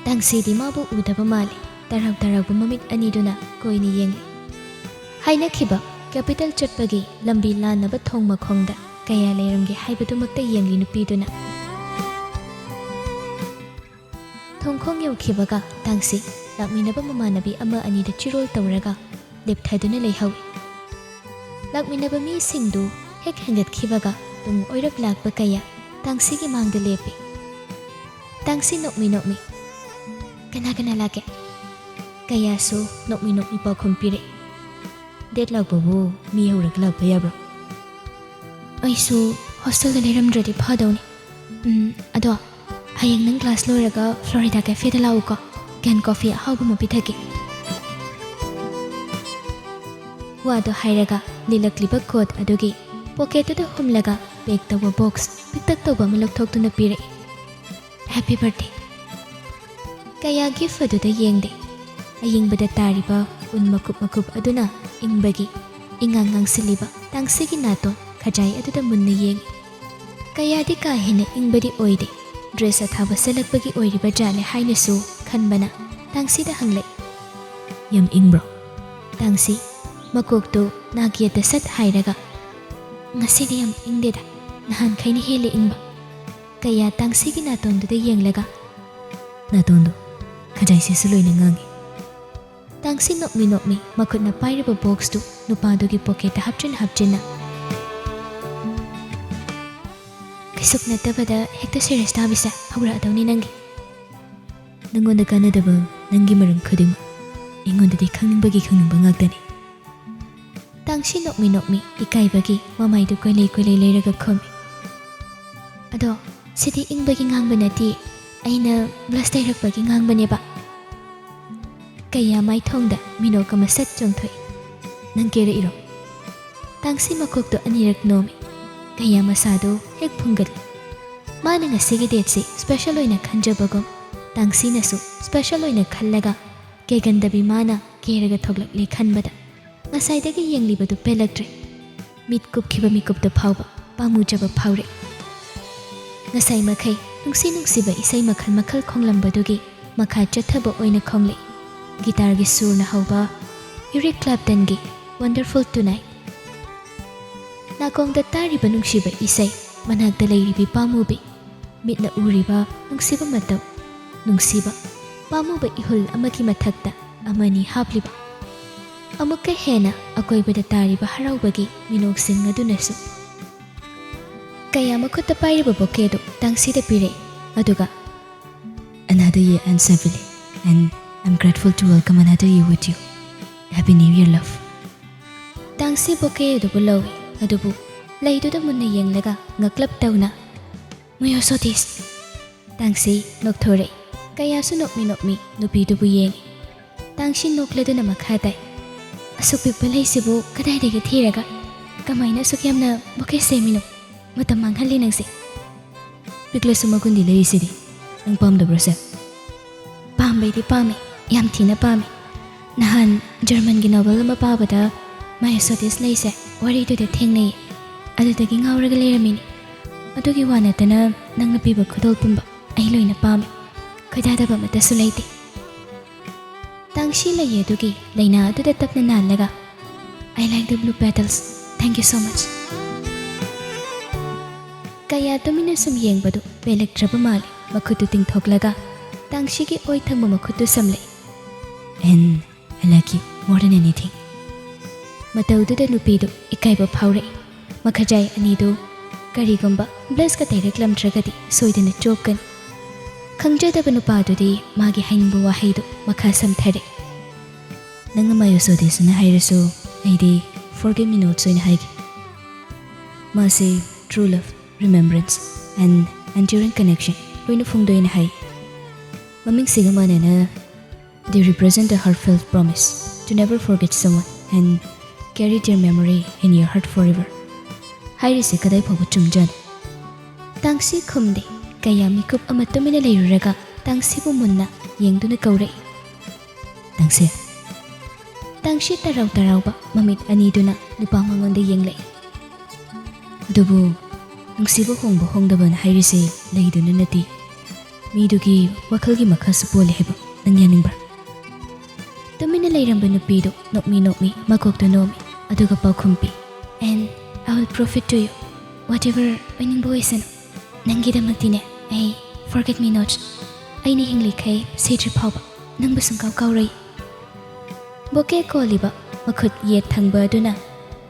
ꯇꯥꯡꯁꯤꯗꯤ ꯃꯥꯕꯨ ꯎꯗꯕ ꯃꯥꯜꯂꯤ꯫ ꯇꯔꯥꯎ ꯇꯔꯥꯎꯕ ꯃꯃꯤꯠ ꯑꯅꯤꯗꯨꯅ ꯀꯣꯏꯅ ꯌꯦꯡꯂꯤ꯫ ꯍꯥꯏꯅꯈꯤꯕ capital ꯆꯠꯄꯒꯤ ꯂꯝꯕꯤ ꯂꯥꯟꯅꯕ ꯊꯣꯡ ꯃꯈꯣꯡꯗ ꯀꯌꯥ ꯂꯩꯔꯝꯒꯦ ꯍꯥꯏꯕꯗꯨꯃꯛꯇ ꯌꯦꯡꯂꯤ ꯅꯨꯄꯤꯗꯨꯅ꯫ ꯊꯣꯡꯈꯣꯡ ꯌꯧꯈꯤꯕꯒ ꯇꯥꯡꯁꯤ ꯂꯥꯛꯃꯤꯟꯅꯕ ꯃꯃꯥꯟꯅꯕꯤ ꯑꯃ ꯑꯅꯤꯗ ꯆꯤꯔꯣꯜ ꯇꯧꯔꯒ ꯂꯦꯞꯊꯗꯨꯅ ꯂꯩꯍꯧꯏ꯫ ꯂꯥꯛꯃꯤꯟꯅꯕ ꯃꯤꯁꯤꯡꯗꯨ ꯍꯦꯛ ꯍꯦꯟꯒꯠꯈꯤꯕꯒ ꯇꯨꯡ ꯑꯣꯏꯔꯞ ꯂꯥꯛꯄ ꯀꯌꯥ ꯇꯥꯡꯁꯤꯒꯤ ꯃꯥꯡꯗ ꯂꯦꯞꯄꯤ꯫ ꯇꯥꯡꯁꯤ ꯅꯣꯛꯃꯤ ꯅꯣꯛꯃꯤ, "ꯀꯅꯥ ꯀꯅꯥ ꯂꯥꯛꯀꯦ?" ꯀꯌꯥꯁꯨ ꯅꯣꯛꯃꯤ ꯅꯣꯛꯃꯤ ꯄꯥꯎꯈꯨꯝ ꯄꯤꯔꯛꯏ꯫ "Date ꯂꯥꯛꯄꯕꯨ ꯃꯤ ꯍꯧꯔꯒ ꯂꯥꯛꯄ ꯌꯥꯕ꯭ꯔꯣ?" "ꯑꯩꯁꯨ hostelꯗ ꯂꯩꯔꯝꯗ꯭ꯔꯗꯤ ꯐꯗꯧꯅꯤ꯫ ꯎꯝ, ꯑꯗꯣ ꯍꯌꯦꯡ ꯅꯪ class ꯂꯣꯏꯔꯒ Florida Cafeꯗ ꯂꯥꯛꯎꯀꯣ, ꯀꯦꯟ coffee ꯑꯍꯥꯎꯕ ꯑꯃ ꯄꯤꯊꯛꯀꯦ꯫" ꯋꯥꯗꯣ ꯍꯥꯏꯔꯒ ꯂꯤꯂꯛꯂꯤꯕ ꯀꯣꯠ ꯑꯗꯨꯒꯤ ꯄꯣꯀꯦꯠꯇꯨꯗ ꯍꯨꯝꯂꯒ ꯄꯦꯛ ꯇꯧꯕ ꯕꯣꯛꯁ ꯄꯤꯛꯇꯛ ꯇꯧꯕ ꯑꯃ ꯂꯧꯊꯣꯛꯇꯨꯅ ꯄꯤꯔꯛꯏ꯫ "Happy birthday!" ꯀꯌꯥ ꯒꯤꯐ ꯑꯗꯨꯗ ꯌꯦꯡꯗꯦ꯫ ꯑꯌꯤꯡꯕꯗ ꯇꯥꯔꯤꯕ ꯎꯟ ꯃꯀꯨꯞ ꯃꯀꯨꯞ ꯑꯗꯨꯅ ꯏꯪꯕꯒꯤ ꯏꯉꯥꯡ ꯉꯥꯡꯁꯤꯜꯂꯤꯕ ꯇꯥꯡꯁꯤꯒꯤ ꯅꯥꯇꯣꯟ ꯈꯖꯥꯏ ꯑꯗꯨꯗ ꯃꯨꯟꯅ ꯌꯦꯡꯏ꯫ ꯀꯌꯥꯗꯤ ꯀꯥ ꯍꯦꯟꯅ ꯏꯪꯕꯗꯤ ꯑꯣꯏꯗꯦ꯫ ꯗ꯭ꯔꯦꯁ ꯑꯊꯥꯕ ꯁꯦꯠꯂꯛꯄꯒꯤ ꯑꯣꯏꯔꯤꯕ ꯖꯥꯠꯅꯦ ꯍꯥꯏꯅꯁꯨ ꯈꯟꯕꯅ ꯇꯥꯡꯁꯤꯗ ꯍꯪꯂꯛꯏ꯫ "ꯌꯥꯝ ꯏꯪꯕ꯭ꯔꯣ?" ꯇꯥꯡꯁꯤ ꯃꯀꯣꯛꯇꯨ ꯅꯥꯛ ꯌꯦꯠꯇ ꯁꯠ ꯍꯥꯏꯔꯒ, "ꯉꯁꯤꯗꯤ ꯌꯥꯝ ꯏꯪꯗꯦꯗ, ꯅꯍꯥꯟꯈꯩꯅ ꯍꯦꯜꯂꯦ ꯏꯪꯕ"꯫ ꯀꯌꯥ ꯇꯥꯡꯁꯤꯒꯤ ꯅꯥꯇꯣꯟꯗꯨꯗ ꯌꯦꯡꯂꯒ, "ꯅꯥꯇꯣꯟꯗꯣ ꯈꯖꯥꯏꯁꯤꯁꯨ ꯂꯣꯏꯅ ꯉꯥꯡꯉꯤ"꯫ ꯇꯥꯡꯁꯤ ꯅꯣꯛꯃꯤ ꯅꯣꯛꯃꯤ ꯃꯈꯨꯠꯅ ꯄꯥꯏꯔꯤꯕ ꯕꯣꯛꯁꯇꯨ ꯅꯨꯄꯥꯗꯨꯒꯤ ꯄꯣꯀꯦꯠꯇ ꯍꯥꯞꯆꯤꯟ ꯍꯥꯞꯆꯤꯟꯅ, "ꯀꯩꯁꯨꯛ ꯅꯠꯇꯕꯗ ꯍꯦꯛꯇ ꯁꯤꯔꯤꯌꯁ ꯇꯥꯕꯤꯁꯦ ꯍꯧꯔꯛꯑꯗꯧꯅꯤ ꯅꯪꯒꯤ꯫ ꯅꯪꯉꯣꯟꯗ ꯀꯥꯟꯅꯗꯕ ꯅꯪꯒꯤ ꯃꯔꯝ ꯈꯨꯗꯤꯡꯃꯛ ꯑꯩꯉꯣꯟꯗꯗꯤ ꯈꯪꯅꯤꯡꯕꯒꯤ ꯈꯪꯅꯤꯡꯕ ꯉꯥꯛꯇꯅꯤ"꯫ ꯇꯥꯡꯁꯤ ꯅꯣꯛꯃꯤ ꯅꯣꯛꯃꯤ ꯏꯀꯥꯏꯕꯒꯤ ꯃꯃꯥꯏꯗꯨ ꯀꯣꯏꯂꯩ ꯀꯣꯏꯂꯩ ꯂꯩꯔꯒ ꯈꯨꯝꯃꯤ꯫ "ꯑꯗꯣ ꯁꯤꯗꯤ ꯏꯪꯕꯒꯤ ꯉꯥꯡꯕ ꯅꯠꯇꯦ, ꯑꯩꯅ ꯕ꯭ꯂꯁ ꯇꯩꯔꯛꯄꯒꯤ ꯉꯥꯡꯕꯅꯦꯕ"꯫ ꯀꯌꯥ ꯃꯥꯏꯊꯣꯡꯗ ꯃꯤꯅꯣꯛ ꯑꯃ ꯁꯠ ꯆꯣꯡꯊꯣꯛꯏ꯫ "ꯅꯪ ꯀꯦꯔꯛꯏꯔꯣ?" ꯇꯥꯡꯁꯤ ꯃꯀꯣꯛꯇꯨ ꯑꯅꯤꯔꯛ ꯅꯣꯝꯃꯤ꯫ ꯀꯌꯥ ꯃꯁꯥꯗꯨ ꯍꯦꯛ ꯐꯨꯡꯒꯠꯂꯤ꯫ ꯃꯥꯅ ꯉꯁꯤꯒꯤ ꯗꯦꯠꯁꯤ ꯁ꯭ꯄꯦꯁꯦꯜ ꯑꯣꯏꯅ ꯈꯟꯖꯕꯒꯨꯝ ꯇꯥꯡꯁꯤꯅꯁꯨ ꯁ꯭ꯄꯦꯁꯦꯜ ꯑꯣꯏꯅ ꯈꯜꯂꯒ ꯀꯦꯒꯟꯗꯕꯤ ꯃꯥꯅ ꯀꯦꯔꯒ ꯊꯣꯛꯂꯛꯂꯦ ꯈꯟꯕꯗ ꯉꯁꯥꯏꯗꯒꯤ ꯌꯦꯡꯂꯤꯕꯗꯨ ꯄꯦꯜꯂꯛꯇ꯭ꯔꯦ꯫ ꯃꯤꯠ ꯀꯨꯞꯈꯤꯕ ꯃꯤꯀꯨꯞꯇ ꯐꯥꯎꯕ ꯄꯥꯝꯃꯨꯖꯕ ꯐꯥꯎꯔꯛꯏ꯫ ꯉꯁꯥꯏ ꯃꯈꯩ ꯅꯨꯡꯁꯤ ꯅꯨꯡꯁꯤꯕ ꯏꯁꯩ ꯃꯈꯜ ꯃꯈꯜ ꯈꯣꯡꯂꯝꯕꯗꯨꯒꯤ ꯃꯈꯥ ꯆꯠꯊꯕ ꯑꯣꯏꯅ ꯈꯣꯡꯂꯛꯏ꯫ ꯒꯤꯇꯥꯔꯒꯤ ꯁꯨꯔꯅ ꯍꯧꯕ ꯏꯔꯤꯛ ꯀ꯭ꯂꯦꯞꯇꯟꯒꯤ Wonderful Tonight꯫ ꯅꯥꯀꯣꯡꯗ ꯇꯥꯔꯤꯕ ꯅꯨꯡꯁꯤꯕ ꯏꯁꯩ, ꯃꯅꯥꯛꯇ ꯂꯩꯔꯤꯕꯤ ꯄꯥꯝꯃꯨꯕꯤ, ꯃꯤꯠꯅ ꯎꯔꯤꯕ ꯅꯨꯡꯁꯤꯕ ꯃꯇꯧ, ꯅꯨꯡꯁꯤꯕ ꯄꯥꯝꯃꯨꯕ ꯏꯍꯨꯜ ꯑꯃꯒꯤ ꯃꯊꯛꯇ ꯑꯃꯅꯤ ꯍꯥꯞꯂꯤꯕ꯫ ꯑꯃꯨꯛꯀ ꯍꯦꯟꯅ ꯑꯀꯣꯏꯕꯗ ꯇꯥꯔꯤꯕ ꯍꯔꯥꯎꯕꯒꯤ ꯃꯤꯅꯣꯛꯁꯤꯡ ꯑꯗꯨꯅꯁꯨ꯫ ꯀꯌꯥ ꯃꯈꯨꯠꯇ ꯄꯥꯏꯔꯤꯕ ꯕꯣꯀꯦꯗꯨ ꯇꯥꯡꯁꯤꯗ ꯄꯤꯔꯛꯏ, ꯑꯗꯨꯒ, "Another year and Savili, and I'm grateful to welcome another year with you. Happy New Year, love." ꯇꯥꯡꯁꯤ ꯕꯣꯀꯦ ꯑꯗꯨꯕꯨ ꯂꯧꯏ, ꯑꯗꯨꯕꯨ ꯂꯩꯗꯨꯗ ꯃꯨꯟꯅ ꯌꯦꯡꯂꯒ ꯉꯛꯂꯞ ꯇꯧꯅ, "ꯃꯨꯌꯣ ꯁꯣꯇꯤꯁ!" ꯇꯥꯡꯁꯤ ꯅꯣꯛꯊꯣꯔꯛꯏ꯫ ꯀꯌꯥꯁꯨ ꯅꯣꯛꯃꯤ ꯅꯣꯛꯃꯤ ꯅꯨꯄꯤꯗꯨꯕꯨ ꯌꯦꯡꯏ꯫ ꯇꯥꯡꯁꯤ ꯅꯣꯛꯂꯗꯨꯅ ꯃꯈꯥ ꯇꯥꯏ꯫ ꯑꯁꯨꯛ ꯄꯤꯛꯄ ꯂꯩꯁꯤꯕꯨ ꯀꯗꯥꯏꯗꯒꯤ ꯊꯤꯔꯒ ꯀꯃꯥꯏꯅ ꯑꯁꯨꯛ ꯌꯥꯝꯅ ꯕꯨꯀꯦ ꯁꯦꯝꯃꯤꯅꯣ? ꯃꯇꯝ ꯃꯥꯡꯍꯜꯂꯤ ꯅꯪꯁꯦ꯫ ꯄꯤꯛꯂꯁꯨ ꯃꯒꯨꯟꯗꯤ ꯂꯩꯔꯤꯁꯤꯗꯤ꯫ ꯅꯪ ꯄꯥꯝꯗꯕ꯭ꯔꯣ ꯁꯦ? ꯄꯥꯝꯕꯩꯗꯤ ꯄꯥꯝꯃꯦ, ꯌꯥꯝ ꯊꯤꯅ ꯄꯥꯝꯃꯦ꯫ ꯅꯍꯥꯟ ꯖꯔꯃꯟꯒꯤ ꯅꯣꯕꯦꯜ ꯑꯃ ꯄꯥꯕꯗ ꯃꯥꯌꯣꯁꯣꯗꯤꯁ ꯂꯩꯁꯦ ꯋꯥꯔꯤꯗꯨꯗ ꯊꯦꯡꯅꯩ꯫ ꯑꯗꯨꯗꯒꯤ ꯉꯥꯎꯔꯒ ꯂꯩꯔꯝꯃꯤꯅꯤ꯫ ꯑꯗꯨꯒꯤ ꯋꯥ ꯅꯠꯇꯅ ꯅꯪꯅ ꯄꯤꯕ ꯈꯨꯗꯣꯜ ꯄꯨꯝꯕ ꯑꯩ ꯂꯣꯏꯅ ꯄꯥꯝꯃꯤ꯫ ꯈꯣꯏꯗꯥꯗꯕ ꯑꯃꯠꯇꯁꯨ ꯂꯩꯇꯦ꯫ ꯇꯥꯡꯁꯤ ꯂꯩꯌꯦ ꯑꯗꯨꯒꯤ ꯂꯥꯏꯅꯥ ꯑꯗꯨꯗ ꯇꯞꯅ ꯅꯥꯜꯂꯒ, "I like the blue petals. Thank you so much." ꯀꯌꯥ ꯇꯨꯃꯤꯟꯅ ꯁꯨꯝ ꯌꯦꯡꯕꯗꯨ ꯄꯦꯜꯂꯛꯇ꯭ꯔꯕ ꯃꯥꯜꯂꯤ꯫ ꯃꯈꯨꯠꯇꯨ ꯇꯤꯡꯊꯣꯛꯂꯒ ꯇꯥꯡꯁꯤꯒꯤ ꯑꯣꯏ ꯊꯪꯕ ꯃꯈꯨꯠꯇꯨ ꯁꯝꯂꯛꯏ꯫ "And I like you more than anything." ꯃꯇꯧꯗꯨꯗ ꯅꯨꯄꯤꯗꯨ ꯏꯀꯥꯏꯕ ꯐꯥꯎꯔꯛꯏ꯫ ꯃꯈꯖꯥꯏ ꯑꯅꯤꯗꯨ ꯀꯔꯤꯒꯨꯝꯕ ꯕ꯭ꯂꯁꯀ ꯇꯩꯔꯛꯂꯝꯗ꯭ꯔꯒꯗꯤ ꯁꯣꯏꯗꯅ ꯆꯣꯞꯀꯅꯤ꯫ ꯈꯪꯖꯗꯕ ꯅꯨꯄꯥꯗꯨꯗꯤ ꯃꯥꯒꯤ ꯍꯥꯏꯅꯤꯡꯕ ꯋꯥꯍꯩꯗꯨ ꯃꯈꯥ ꯁꯝꯊꯔꯛꯏ꯫ "ꯅꯪꯅ ꯃꯥꯌꯣꯁꯣꯗꯤꯁꯅ ꯍꯥꯏꯔꯁꯨ ꯑꯩꯗꯤ forget me nots ꯑꯣꯏꯅ ꯍꯥꯏꯒꯦ꯫ ꯃꯥꯁꯤ true love, remembrance and enduring connection ꯂꯣꯏꯅ ꯐꯣꯡꯗꯣꯛꯑꯦꯅ ꯍꯥꯏ꯫ ꯃꯃꯤꯡꯁꯤꯒ ꯃꯥꯟꯅꯅ, they represent a heartfelt promise to never forget someone and carry their memory in your heart forever." ꯍꯥꯏꯔꯤꯁꯦ ꯀꯗꯥꯏ ꯐꯥꯎꯕ ꯆꯨꯝꯖꯥꯠꯅꯣ? ꯇꯥꯡꯁꯤ ꯈꯨꯝꯗꯦ꯫ ꯀꯌꯥ ꯃꯤꯀꯨꯞ ꯑꯃ ꯇꯨꯃꯤꯟꯅ ꯂꯩꯔꯨꯔꯒ ꯇꯥꯡꯁꯤꯕꯨ ꯃꯨꯟꯅ ꯌꯦꯡꯗꯨꯅ ꯀꯧꯔꯛꯏ꯫ "ꯇꯥꯡꯁꯤ!" ꯇꯥꯡꯁꯤ ꯇꯔꯥꯎ ꯇꯔꯥꯎꯕ ꯃꯃꯤꯠ ꯑꯅꯤꯗꯨꯅ ꯅꯨꯄꯥ ꯃꯉꯣꯟꯗ ꯌꯦꯡꯂꯛꯏ꯫ "ꯑꯗꯨꯕꯨ ꯅꯨꯡꯁꯤꯕ ꯍꯣꯡꯕ ꯍꯣꯡꯗꯕꯅ ꯍꯥꯏꯔꯤꯁꯦ ꯂꯩꯗꯨꯅ ꯅꯠꯇꯦ꯫ ꯃꯤꯗꯨꯒꯤ ꯋꯥꯈꯜꯒꯤ ꯃꯈꯥꯁꯨ ꯄꯣꯜꯂꯦ ꯍꯥꯏꯕ ꯅꯪ ꯌꯥꯅꯤꯡꯕ꯭ꯔꯥ?" ꯇꯨꯃꯤꯟꯅ ꯂꯩꯔꯝꯕ ꯅꯨꯄꯤꯗꯨ ꯅꯣꯛꯃꯤ ꯅꯣꯛꯃꯤ ꯃꯀꯣꯛꯇꯨ ꯅꯣꯝꯃꯤ, ꯑꯗꯨꯒ ꯄꯥꯎꯈꯨꯝ ꯄꯤ꯫ "And I will prove it to you. Whatever ꯑꯣꯏꯅꯤꯡꯕ ꯑꯣꯏꯁꯅꯨ, ꯅꯪꯒꯤꯗꯃꯛꯇꯤꯅꯦ ꯑꯩ forget me not, ꯑꯩꯅ ꯍꯤꯡꯂꯤꯈꯩ ꯁꯤꯗ꯭ꯔꯤ ꯐꯥꯎꯕ ꯅꯪꯕꯨ ꯁꯨꯡꯀꯥꯎ ꯀꯥꯎꯔꯣꯏ." ꯕꯣꯀꯦ ꯀꯣꯜꯂꯤꯕ ꯃꯈꯨꯠ ꯌꯦꯠ ꯊꯪꯕ ꯑꯗꯨꯅ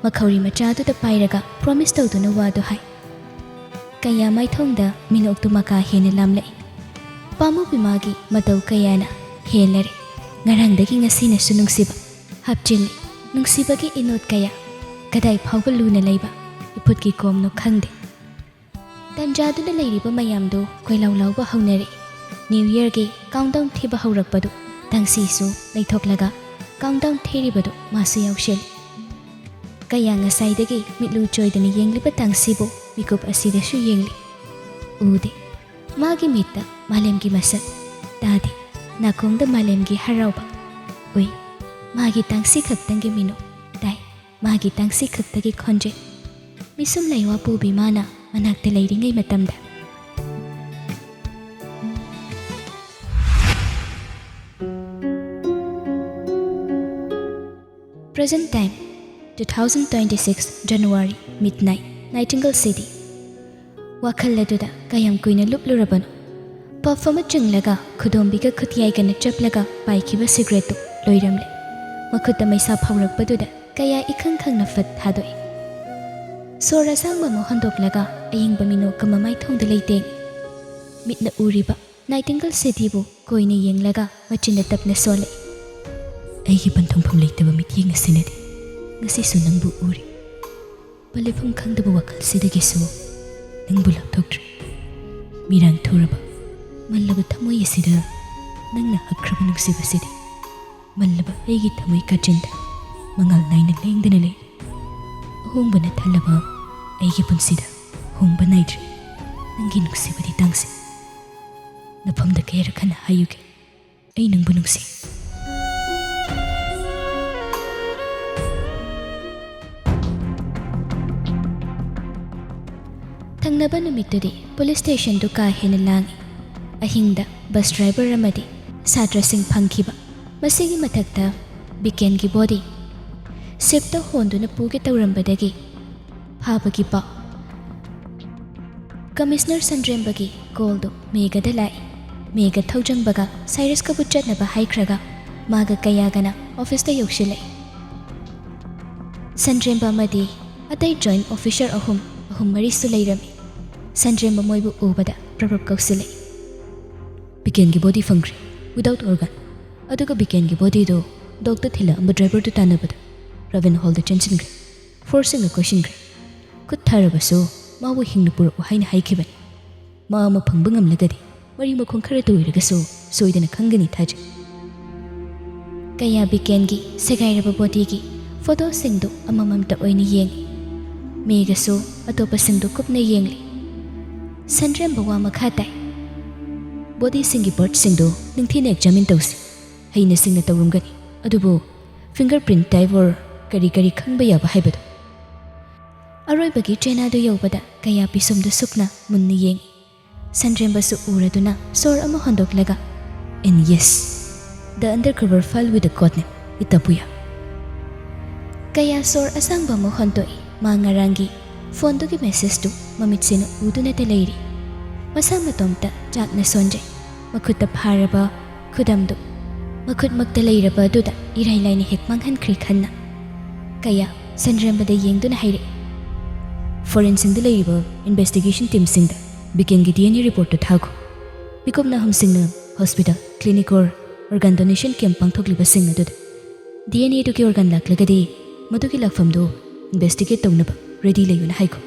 ꯃꯈꯧꯔꯤ ꯃꯆꯥꯗꯨꯗ ꯄꯥꯏꯔꯒ ꯄ꯭ꯔꯣꯃꯤꯁ ꯇꯧꯗꯨꯅ ꯋꯥꯗꯨ ꯍꯥꯏ꯫ ꯀꯌꯥ ꯃꯥꯏꯊꯣꯡꯗ ꯃꯤꯅꯣꯛꯇꯨ ꯃꯀꯥ ꯍꯦꯟꯅ ꯂꯥꯝꯂꯛꯏ꯫ ꯄꯥꯝꯃꯨꯕꯤ ꯃꯥꯒꯤ ꯃꯇꯧ ꯀꯌꯥꯅ ꯍꯦꯜꯂꯔꯦ꯫ ꯉꯔꯥꯡꯗꯒꯤ ꯉꯁꯤꯅꯁꯨ ꯅꯨꯡꯁꯤꯕ ꯍꯥꯞꯆꯤꯜꯂꯤ꯫ ꯅꯨꯡꯁꯤꯕꯒꯤ ꯏꯅꯣꯠ ꯀꯌꯥ ꯀꯗꯥꯏ ꯐꯥꯎꯕ ꯂꯨꯅ ꯂꯩꯕ ꯏꯐꯨꯠꯀꯤ ꯀꯣꯝꯅꯣ ꯈꯪꯗꯦ꯫ ꯇꯟꯖꯥꯗꯨꯗ ꯂꯩꯔꯤꯕ ꯃꯌꯥꯝꯗꯨ ꯀꯣꯏꯂꯥꯎ ꯂꯥꯎꯕ ꯍꯧꯅꯔꯛꯏ꯫ ꯅ꯭ꯌꯨ ꯌꯔꯒꯤ ꯀꯥꯎꯟꯗꯥꯎꯟ ꯊꯤꯕ ꯍꯧꯔꯛꯄꯗꯨ ꯇꯥꯡꯁꯤꯁꯨ ꯂꯩꯊꯣꯛꯂꯒ ꯀꯥꯎꯟꯗꯥꯎꯟ ꯊꯤꯔꯤꯕꯗꯨ ꯃꯥꯁꯨ ꯌꯥꯎꯁꯤꯜꯂꯤ꯫ ꯀꯌꯥ ꯉꯁꯥꯏꯗꯒꯤ ꯃꯤꯠꯂꯨ ꯆꯣꯏꯗꯅ ꯌꯦꯡꯂꯤꯕ ꯇꯥꯡꯁꯤꯕꯨ ꯃꯤꯀꯨꯞ ꯑꯁꯤꯗꯁꯨ ꯌꯦꯡꯂꯤ꯫ ꯎꯗꯦ꯫ ꯃꯥꯒꯤ ꯃꯤꯠꯇ ꯃꯥꯂꯦꯝꯒꯤ ꯃꯁꯛ ꯇꯥꯗꯦ꯫ ꯅꯥꯀꯣꯡꯗ ꯃꯥꯂꯦꯝꯒꯤ ꯍꯔꯥꯎꯕ ꯎꯏ꯫ ꯃꯥꯒꯤ ꯇꯥꯡꯁꯤ ꯈꯛꯇꯪꯒꯤ ꯃꯤꯅꯣꯛ ꯇꯥꯏ꯫ ꯃꯥꯒꯤ ꯇꯥꯡꯁꯤ ꯈꯛꯇꯒꯤ ꯈꯣꯟꯖꯦꯜ꯫ ꯃꯤꯁꯨꯝ ꯂꯩꯋꯥ ꯄꯨꯕꯤ ꯃꯥꯅ ꯃꯅꯥꯛꯇ ꯂꯩꯔꯤꯉꯩ ꯃꯇꯝꯗ꯫ Present time, two thousand twenty-six January, midnight, Nightingale City. ꯋꯥꯈꯜ ꯑꯗꯨꯗ ꯀꯌꯥꯝ ꯀꯨꯏꯅ ꯂꯨꯞꯂꯨꯔꯕꯅꯣ? ꯄꯐ ꯑꯃ ꯆꯤꯡꯂꯒ ꯈꯨꯗꯣꯝꯕꯤꯒ ꯈꯨꯠꯌꯥꯏꯒꯅ ꯆꯞꯂꯒ ꯄꯥꯏꯈꯤꯕ ꯁꯤꯒꯔꯦꯠꯇꯨ ꯂꯣꯏꯔꯝꯂꯦ꯫ ꯃꯈꯨꯠꯇ ꯃꯩꯁꯥ ꯐꯥꯎꯔꯛꯄꯗꯨꯗ ꯀꯌꯥ ꯏꯈꯪ ꯈꯪꯅ ꯐꯠ ꯊꯥꯗꯣꯛꯏ꯫ ꯁꯣꯔ ꯑꯁꯥꯡꯕ ꯑꯃ ꯍꯣꯟꯗꯣꯛꯂꯒ ꯑꯌꯤꯡꯕ ꯃꯤꯅꯣꯛꯀ ꯃꯃꯥꯏꯊꯣꯡꯗ ꯂꯩꯇꯦꯡꯏ꯫ ꯃꯤꯠꯅ ꯎꯔꯤꯕ ꯅꯥꯏꯇꯤꯡꯒꯜ ꯁꯤꯇꯤꯕꯨ ꯀꯣꯏꯅ ꯌꯦꯡꯂꯒ ꯃꯆꯤꯟꯗ ꯇꯞꯅ ꯁꯣꯜꯂꯛꯏ꯫ ꯑꯩꯒꯤ ꯄꯟꯊꯨꯡꯐꯝ ꯂꯩꯇꯕ ꯃꯤꯠꯌꯦꯡ ꯑꯁꯤꯅꯗꯤ ꯉꯁꯤꯁꯨ ꯅꯪꯕꯨ ꯎꯔꯤ꯫ ꯄꯜꯂꯤꯐꯝ ꯈꯪꯗꯕ ꯋꯥꯈꯜꯁꯤꯗꯒꯤꯁꯨ ꯅꯪꯕꯨ ꯂꯥꯞꯊꯣꯛꯇ꯭ꯔꯦ꯫ ꯃꯤꯔꯥꯡ ꯊꯨꯔꯕ, ꯃꯜꯂꯕ ꯊꯃꯣꯏ ꯑꯁꯤꯗ ꯅꯪꯅ ꯍꯛꯈ꯭ꯔꯕ ꯅꯨꯡꯁꯤꯕꯁꯤꯗꯤ ꯃꯜꯂꯕ ꯑꯩꯒꯤ ꯊꯃꯣꯏ ꯀꯥꯆꯤꯟꯗ ꯃꯉꯥꯜ ꯅꯥꯏꯅ ꯂꯦꯡꯗꯅ ꯂꯩ꯫ ꯑꯍꯣꯡꯕꯅ ꯊꯜꯂꯕ ꯑꯩꯒꯤ ꯄꯨꯟꯁꯤꯗ ꯍꯣꯡꯕ ꯅꯥꯏꯗ꯭ꯔꯤ ꯅꯪꯒꯤ ꯅꯨꯡꯁꯤꯕꯗꯤ ꯇꯥꯡꯁꯤ꯫ ꯅꯐꯝꯗ ꯀꯌꯥꯔꯛ ꯍꯟꯅ ꯍꯥꯏꯌꯨꯒꯦ, ꯑꯩ ꯅꯪꯕꯨ ꯅꯨꯡꯁꯤ꯫ ꯊꯪꯅꯕ ꯅꯨꯃꯤꯠꯇꯨꯗꯤ ꯄꯨꯂꯤꯁ ꯁ꯭ꯇꯦꯁꯟꯗꯨ ꯀꯥ ꯍꯦꯟꯅ ꯂꯥꯡꯏ꯫ ꯑꯍꯤꯡꯗ ꯕꯁ ꯗ꯭ꯔꯥꯏꯚꯔ ꯑꯃꯗꯤ ꯁꯥꯇ꯭ꯔꯁꯤꯡ ꯐꯪꯈꯤꯕ꯫ ꯃꯁꯤꯒꯤ ꯃꯊꯛꯇ ꯕꯤꯀꯦꯟꯒꯤ ꯕꯣꯗꯤ ꯁꯤꯞꯇ ꯍꯣꯟꯗꯨꯅ ꯄꯨꯒꯦ ꯇꯧꯔꯝꯕꯗꯒꯤ ꯐꯥꯕꯒꯤ ꯄꯥꯎ꯫ ꯀꯃꯤꯁꯅꯔ ꯁꯟꯗ꯭ꯔꯦꯝꯕꯒꯤ ꯀꯣꯜꯗꯨ ꯃꯦꯘꯗ ꯂꯥꯛꯏ꯫ ꯃꯦꯘ ꯊꯧꯖꯪꯕꯒ ꯁꯥꯏꯔꯁꯀꯕꯨ ꯆꯠꯅꯕ ꯍꯥꯏꯈ꯭ꯔꯒ ꯃꯥꯒ ꯀꯌꯥꯒꯅ ꯑꯣꯐꯤꯁꯇ ꯌꯧꯁꯤꯜꯂꯛꯏ꯫ ꯁꯟꯗ꯭ꯔꯦꯝꯕ ꯑꯃꯗꯤ ꯑꯇꯩ ꯖꯣꯏꯟꯠ ꯑꯣꯐꯤꯁꯔ ꯑꯍꯨꯝ, ꯑꯍꯨꯝ ꯃꯔꯤꯁꯨ ꯂꯩꯔꯝꯃꯤ꯫ ꯁꯟꯗ꯭ꯔꯦꯝꯕ ꯃꯣꯏꯕꯨ ꯎꯕꯗ ꯄ꯭ꯔꯞ ꯄ꯭ꯔꯞ ꯀꯧꯁꯤꯜꯂꯛꯏ꯫ "ꯕꯤꯀꯦꯟꯒꯤ ꯕꯣꯗꯤ ꯐꯪꯈ꯭ꯔꯦ, ꯋꯤꯗꯥꯎꯠ ꯑꯣꯔꯒꯥꯟ꯫ ꯑꯗꯨꯒ ꯕꯤꯀꯦꯟꯒꯤ ꯕꯣꯗꯤꯗꯨ ꯗꯣꯛꯇ ꯊꯤꯜꯂꯛꯑꯝꯕ ꯗ꯭ꯔꯥꯏꯚꯔꯗꯨ ꯇꯥꯟꯅꯕꯗ ꯔꯥꯕꯤꯟ ꯍꯣꯜꯗ ꯆꯦꯟꯁꯤꯟꯈ꯭ꯔꯦ꯫ ꯐꯣꯔꯁꯁꯤꯡꯅ ꯀꯣꯏꯁꯤꯟꯈ꯭ꯔꯦ꯫ ꯈꯨꯠ ꯊꯥꯔꯕꯁꯨ ꯃꯥꯕꯨ ꯍꯤꯡꯅ ꯄꯨꯔꯛꯎ ꯍꯥꯏꯅ ꯍꯥꯏꯈꯤꯕꯅꯤ꯫ ꯃꯥ ꯑꯃ ꯐꯪꯕ ꯉꯝꯂꯒꯗꯤ ꯃꯔꯤ ꯃꯈꯣꯡ ꯈꯔꯇ ꯑꯣꯏꯔꯒꯁꯨ ꯁꯣꯏꯗꯅ ꯈꯪꯒꯅꯤ ꯊꯥꯖꯩ꯫" ꯀꯌꯥ ꯕꯤꯀꯦꯟꯒꯤ ꯁꯦꯒꯥꯏꯔꯕ ꯕꯣꯗꯤꯒꯤ ꯐꯣꯇꯣꯁꯤꯡꯗꯨ ꯑꯃꯃꯝꯇ ꯑꯣꯏꯅ ꯌꯦꯡꯏ꯫ ꯃꯦꯒꯁꯨ ꯑꯇꯣꯞꯄꯁꯤꯡꯗꯨ ꯀꯨꯞꯅ ꯌꯦꯡꯂꯤ꯫ ꯁꯟꯗ꯭ꯔꯦꯝꯕ ꯋꯥ ꯃꯈꯥ ꯇꯥꯏ꯫ ꯕꯣꯗꯤꯁꯤꯡꯒꯤ ꯄꯥꯔꯠꯁꯤꯡꯗꯨ ꯅꯤꯡꯊꯤꯅ ꯑꯦꯛꯖꯥꯃꯤꯟ ꯇꯧꯁꯤ꯫ ꯍꯩꯅ ꯁꯤꯡꯅ ꯇꯧꯔꯝꯒꯅꯤ, ꯑꯗꯨꯕꯨ ꯐꯤꯡꯒꯔ ꯄ꯭ꯔꯤꯟꯠ ꯇꯥꯏꯞ ꯑꯣꯔ ꯀꯔꯤ ꯀꯔꯤ ꯈꯪꯕ ꯌꯥꯕ ꯍꯥꯏꯕꯗꯨ꯫ ꯑꯔꯣꯏꯕꯒꯤ ꯆꯦꯅꯥꯗꯨ ꯌꯧꯕꯗ ꯀꯌꯥ ꯄꯤꯁꯨꯝꯗꯨ ꯁꯨꯛꯅ ꯃꯨꯟꯅ ꯌꯦꯡꯏ꯫ ꯁꯟꯗ꯭ꯔꯦꯝꯕꯁꯨ ꯎꯔꯗꯨꯅ ꯁꯣꯔ ꯑꯃ ꯍꯣꯟꯗꯣꯛꯂꯒ, "And yes, the undercover file with the codename Itapuya." ꯀꯌꯥ ꯁꯣꯔ ꯑꯁꯥꯡꯕ ꯑꯃ ꯍꯣꯟꯗꯣꯛꯏ꯫ ꯃꯥ ꯉꯔꯥꯡꯒꯤ ꯐꯣꯟꯗꯨꯒꯤ ꯃꯦꯁꯦꯖꯇꯨ ꯃꯃꯤꯠꯁꯤꯅ ꯎꯗꯨꯅꯇ ꯂꯩꯔꯤ꯫ ꯃꯁꯥ ꯃꯇꯣꯝꯇ ꯆꯥꯛꯅ ꯁꯣꯟꯖꯩ꯫ ꯃꯈꯨꯠꯇ ꯐꯥꯔꯕ ꯈꯨꯗꯝꯗꯨ ꯃꯈꯨꯠꯃꯛꯇ ꯂꯩꯔꯕ ꯑꯗꯨꯗ ꯏꯔꯥꯏ ꯂꯥꯏꯅ ꯍꯦꯛ ꯃꯥꯡꯍꯟꯈ꯭ꯔꯦ ꯈꯟꯅ꯫ ꯀꯌꯥ ꯁꯟꯗ꯭ꯔꯦꯝꯕꯗ ꯌꯦꯡꯗꯨꯅ ꯍꯥꯏꯔꯛꯏ, "ꯐꯣꯔꯦꯟꯁꯤꯡꯗ ꯂꯩꯔꯤꯕ ꯏꯟꯚꯦꯁꯇꯤꯒꯦꯁꯟ ꯇꯤꯝꯁꯤꯡꯗ ꯕꯤꯀꯦꯟꯒꯤ ꯗꯤ ꯑꯦꯟ ꯑꯦ ꯔꯤꯄꯣꯔꯠꯇꯨ ꯊꯥꯈꯣ꯫ ꯃꯤꯀꯨꯞꯅ ꯑꯍꯨꯝꯁꯤꯡꯅ hospital, clinic or organ donation camp ꯄꯥꯡꯊꯣꯛꯂꯤꯕꯁꯤꯡ ꯑꯗꯨꯗ ꯗꯤ ꯑꯦꯟ ꯑꯦꯗꯨꯒꯤ ꯑꯣꯔꯒꯥꯟ ꯂꯥꯛꯂꯒꯗꯤ ꯃꯗꯨꯒꯤ ꯂꯥꯛꯐꯝꯗꯨ ꯏꯟꯚꯦꯁꯇꯤꯒꯦꯠ ꯇꯧꯅꯕ ꯔꯦꯗꯤ ꯂꯩꯌꯨꯅ ꯍꯥꯏꯈꯣ꯫"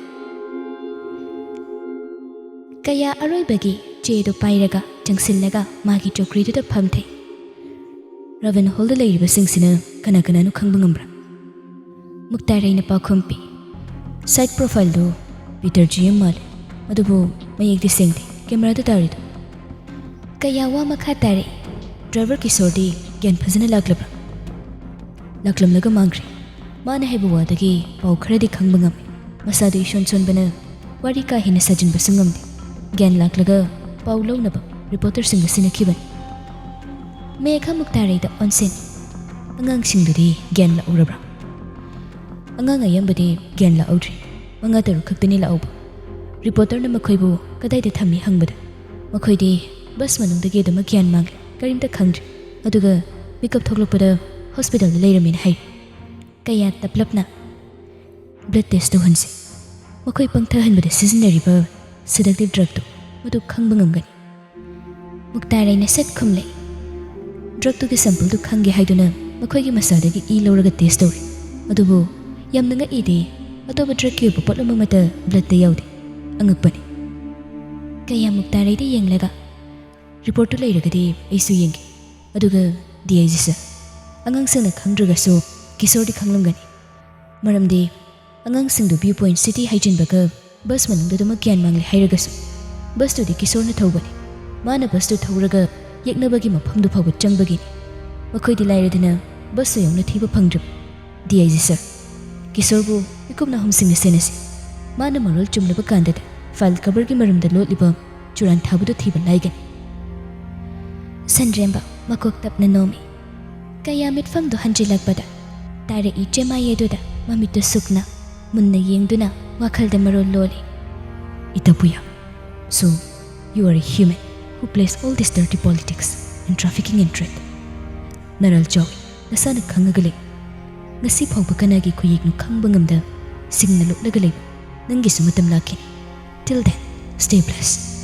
ꯀꯌꯥ ꯑꯔꯣꯏꯕꯒꯤ ꯆꯦꯗꯨ ꯄꯥꯏꯔꯒ ꯆꯪꯁꯤꯜꯂꯒ ꯃꯥꯒꯤ ꯆꯧꯀ꯭ꯔꯤꯗꯨꯗ ꯐꯝꯊꯩ꯫ ꯔꯥꯚꯟ ꯍꯣꯜꯗ ꯂꯩꯔꯤꯕꯁꯤꯡꯁꯤꯅ ꯀꯅꯥ ꯀꯅꯥꯅꯣ ꯈꯪꯕ ꯉꯝꯕ꯭ꯔꯥ? ꯃꯨꯛꯇꯥꯔꯩꯅ ꯄꯥꯎꯈꯨꯝ ꯄꯤ, "ꯁꯥꯏꯠ ꯄ꯭ꯔꯣꯐꯥꯏꯜꯗꯨ ꯄꯤꯇꯔ ꯖꯤ ꯑꯦꯝ ꯃꯥꯜꯂꯤ, ꯑꯗꯨꯕꯨ ꯃꯌꯦꯛꯇꯤ ꯁꯦꯡꯗꯦ꯫ ꯀꯦꯃꯦꯔꯥꯗ ꯇꯥꯔꯤꯗꯨ?" ꯀꯌꯥ ꯋꯥ ꯃꯈꯥ ꯇꯥꯔꯛꯏ꯫ "ꯗ꯭ꯔꯥꯏꯚꯔ ꯀꯤꯁꯣꯔꯗꯤ ꯒ꯭ꯌꯥꯟ ꯐꯖꯅ ꯂꯥꯛꯂꯕ꯭ꯔꯥ?" "ꯂꯥꯛꯂꯝꯂꯒ ꯃꯥꯡꯈ꯭ꯔꯦ꯫ ꯃꯥꯅ ꯍꯥꯏꯕ ꯋꯥꯗꯒꯤ ꯄꯥꯎ ꯈꯔꯗꯤ ꯈꯪꯕ ꯉꯝꯃꯤ꯫ ꯃꯁꯥꯗꯨ ꯏꯁꯣꯟ ꯁꯣꯟꯕꯅ ꯋꯥꯔꯤ ꯀꯥ ꯍꯦꯟꯅ ꯁꯥꯖꯤꯟꯕꯁꯨ ꯉꯝꯗꯦ꯫ ꯒ꯭ꯌꯥꯟ ꯂꯥꯛꯂꯒ ꯄꯥꯎ ꯂꯧꯅꯕ ꯔꯤꯄꯣꯔꯇꯔꯁꯤꯡꯗ ꯁꯤꯟꯅꯈꯤꯕꯅꯤ꯫" ꯃꯦꯘ ꯃꯨꯛꯇꯥꯔꯩꯗ ꯑꯣꯟꯁꯤꯟ, "ꯑꯉꯥꯡꯁꯤꯡꯗꯨꯗꯤ ꯒ꯭ꯌꯥꯟ ꯂꯥꯛꯎꯔꯕ꯭ꯔꯥ?" "ꯑꯉꯥꯡ ꯑꯌꯥꯝꯕꯗꯤ ꯒ꯭ꯌꯥꯟ ꯂꯥꯛꯍꯧꯗ꯭ꯔꯤ꯫ ꯃꯉꯥ ꯇꯔꯨꯛ ꯈꯛꯇꯅꯤ ꯂꯥꯛꯍꯧꯕ꯫ ꯔꯤꯄꯣꯔꯇꯔꯅ ꯃꯈꯣꯏꯕꯨ ꯀꯗꯥꯏꯗ ꯊꯝꯃꯤ ꯍꯪꯕꯗ ꯃꯈꯣꯏꯗꯤ ꯕꯁ ꯃꯅꯨꯡꯗꯒꯤ ꯑꯗꯨꯃꯛ ꯒ꯭ꯌꯥꯟ ꯃꯥꯡꯂꯦ, ꯀꯔꯤꯝꯇ ꯈꯪꯗ꯭ꯔꯦ꯫ ꯑꯗꯨꯒ ꯃꯤꯀꯞ ꯊꯣꯛꯂꯛꯄꯗ ꯍꯣꯁꯄꯤꯇꯥꯜꯗ ꯂꯩꯔꯝꯃꯦꯅ ꯍꯥꯏ꯫" ꯀꯌꯥ ꯇꯞꯂꯞꯅ, "ꯕ꯭ꯂꯗ ꯇꯦꯁ ꯇꯧꯍꯟꯁꯤ꯫ ꯃꯈꯣꯏ ꯄꯪꯊꯍꯟꯕꯗ ꯁꯤꯖꯤꯟꯅꯔꯤꯕ ꯁꯤꯗꯛꯇꯤꯚ ꯗ꯭ꯔꯒꯇꯨ ꯃꯗꯨ ꯈꯪꯕ ꯉꯝꯒꯅꯤ꯫" ꯃꯨꯛꯇꯥꯔꯩꯅ ꯁꯠ ꯈꯨꯝꯂꯦ꯫ "ꯗ꯭ꯔꯒꯇꯨꯒꯤ ꯁꯦꯝꯄꯜꯗꯨ ꯈꯪꯒꯦ ꯍꯥꯏꯗꯨꯅ ꯃꯈꯣꯏꯒꯤ ꯃꯁꯥꯗꯒꯤ ꯏ ꯂꯧꯔꯒ ꯇꯦꯁ ꯇꯧꯔꯦ꯫ ꯑꯗꯨꯕꯨ ꯌꯥꯝꯅ ꯉꯛꯏꯗꯤ, ꯑꯇꯣꯞꯄ ꯗ꯭ꯔꯒꯀꯤ ꯑꯣꯏꯕ ꯄꯣꯠꯂꯨꯝ ꯑꯃꯠꯇ ꯕ꯭ꯂꯗꯇ ꯌꯥꯎꯗꯦ꯫ ꯑꯉꯛꯄꯅꯤ꯫" ꯀꯌꯥ ꯃꯨꯛꯇꯥꯔꯩꯗ ꯌꯦꯡꯂꯒ, "ꯔꯤꯄꯣꯔꯠꯇꯨ ꯂꯩꯔꯒꯗꯤ ꯑꯩꯁꯨ ꯌꯦꯡꯒꯦ꯫ ꯑꯗꯨꯒ ꯗꯤ ꯑꯥꯏ ꯖꯤ ꯁꯥꯔ, ꯑꯉꯥꯡꯁꯤꯡꯅ ꯈꯪꯗ꯭ꯔꯒꯁꯨ ꯀꯤꯁꯣꯔꯗꯤ ꯈꯪꯂꯝꯒꯅꯤ꯫ ꯃꯔꯝꯗꯤ ꯑꯉꯥꯡꯁꯤꯡꯗꯨ ꯚ꯭ꯌꯨ ꯄꯣꯏꯟꯠ ꯁꯤꯇꯤ ꯍꯥꯏꯖꯤꯟꯕꯒ ꯕꯁ ꯃꯅꯨꯡꯗꯨꯗꯃꯛ ꯒ꯭ꯌꯥꯟ ꯃꯥꯡꯂꯦ ꯍꯥꯏꯔꯒꯁꯨ, ꯕꯁꯇꯨꯗꯤ ꯀꯤꯁꯣꯔꯅ ꯊꯧꯕꯅꯤ꯫ ꯃꯥꯅ ꯕꯁꯇꯨ ꯊꯧꯔꯒ ꯌꯦꯛꯅꯕꯒꯤ ꯃꯐꯝꯗꯨ ꯐꯥꯎꯕ ꯆꯪꯕꯒꯤꯅꯤ꯫ ꯃꯈꯣꯏꯗꯤ ꯂꯥꯏꯔꯗꯅ ꯕꯁꯇꯨ ꯌꯧꯅ ꯊꯤꯕ ꯐꯪꯗ꯭ꯔꯕ꯫ ꯗꯤ ꯑꯥꯏ ꯖꯤ ꯁꯥꯔ, ꯀꯤꯁꯣꯔꯕꯨ ꯃꯤꯀꯨꯞꯅ ꯍꯨꯝꯁꯤꯡꯅ ꯁꯦꯟꯅꯁꯤ꯫ ꯃꯥꯅ ꯃꯔꯣꯜ ꯆꯨꯝꯂꯕ ꯀꯥꯟꯗꯗꯤ ꯐꯥꯏꯜ ꯀꯚꯔꯒꯤ ꯃꯔꯨꯝꯗ ꯂꯣꯠꯂꯤꯕ ꯆꯨꯔꯥꯟ ꯊꯥꯕꯗꯨ ꯊꯤꯕ ꯂꯥꯏꯒꯅꯤ꯫ ꯁꯟꯔꯦꯝꯕ ꯃꯀꯣꯛ ꯇꯞꯅ ꯅꯣꯝꯃꯤ꯫ ꯀꯌꯥ ꯃꯤꯠꯐꯝꯗꯨ ꯍꯟꯖꯤꯜꯂꯛꯄꯗ ꯇꯥꯔꯛꯏ ꯆꯦꯃꯥꯏ ꯑꯗꯨꯗ ꯃꯃꯤꯠꯇꯨ ꯁꯨꯛꯅ ꯃꯨꯟꯅ ꯌꯦꯡꯗꯨꯅ ꯋꯥꯈꯜꯗ ꯃꯔꯣꯜ ꯂꯣꯜꯂꯤ꯫ ꯏꯇꯥ ꯄꯨꯌꯥ, so you are a human who plays all this dirty politics and trafficking in truth. ꯅꯔꯥꯜ ꯆꯥꯎꯏ, ꯅꯁꯥꯅ ꯈꯪꯉꯒ ꯂꯩ꯫ ꯉꯁꯤ ꯐꯥꯎꯕ ꯀꯅꯥꯒꯤ ꯈꯨꯌꯦꯛꯅꯣ ꯈꯪꯕ ꯉꯝꯗ ꯁꯤꯡꯅ ꯂꯨꯞꯂꯒ ꯂꯩꯕ ꯅꯪꯒꯤꯁꯨ ꯃꯇꯝ ꯂꯥꯛꯈꯤꯅꯤ꯫ Till then, stay blessed.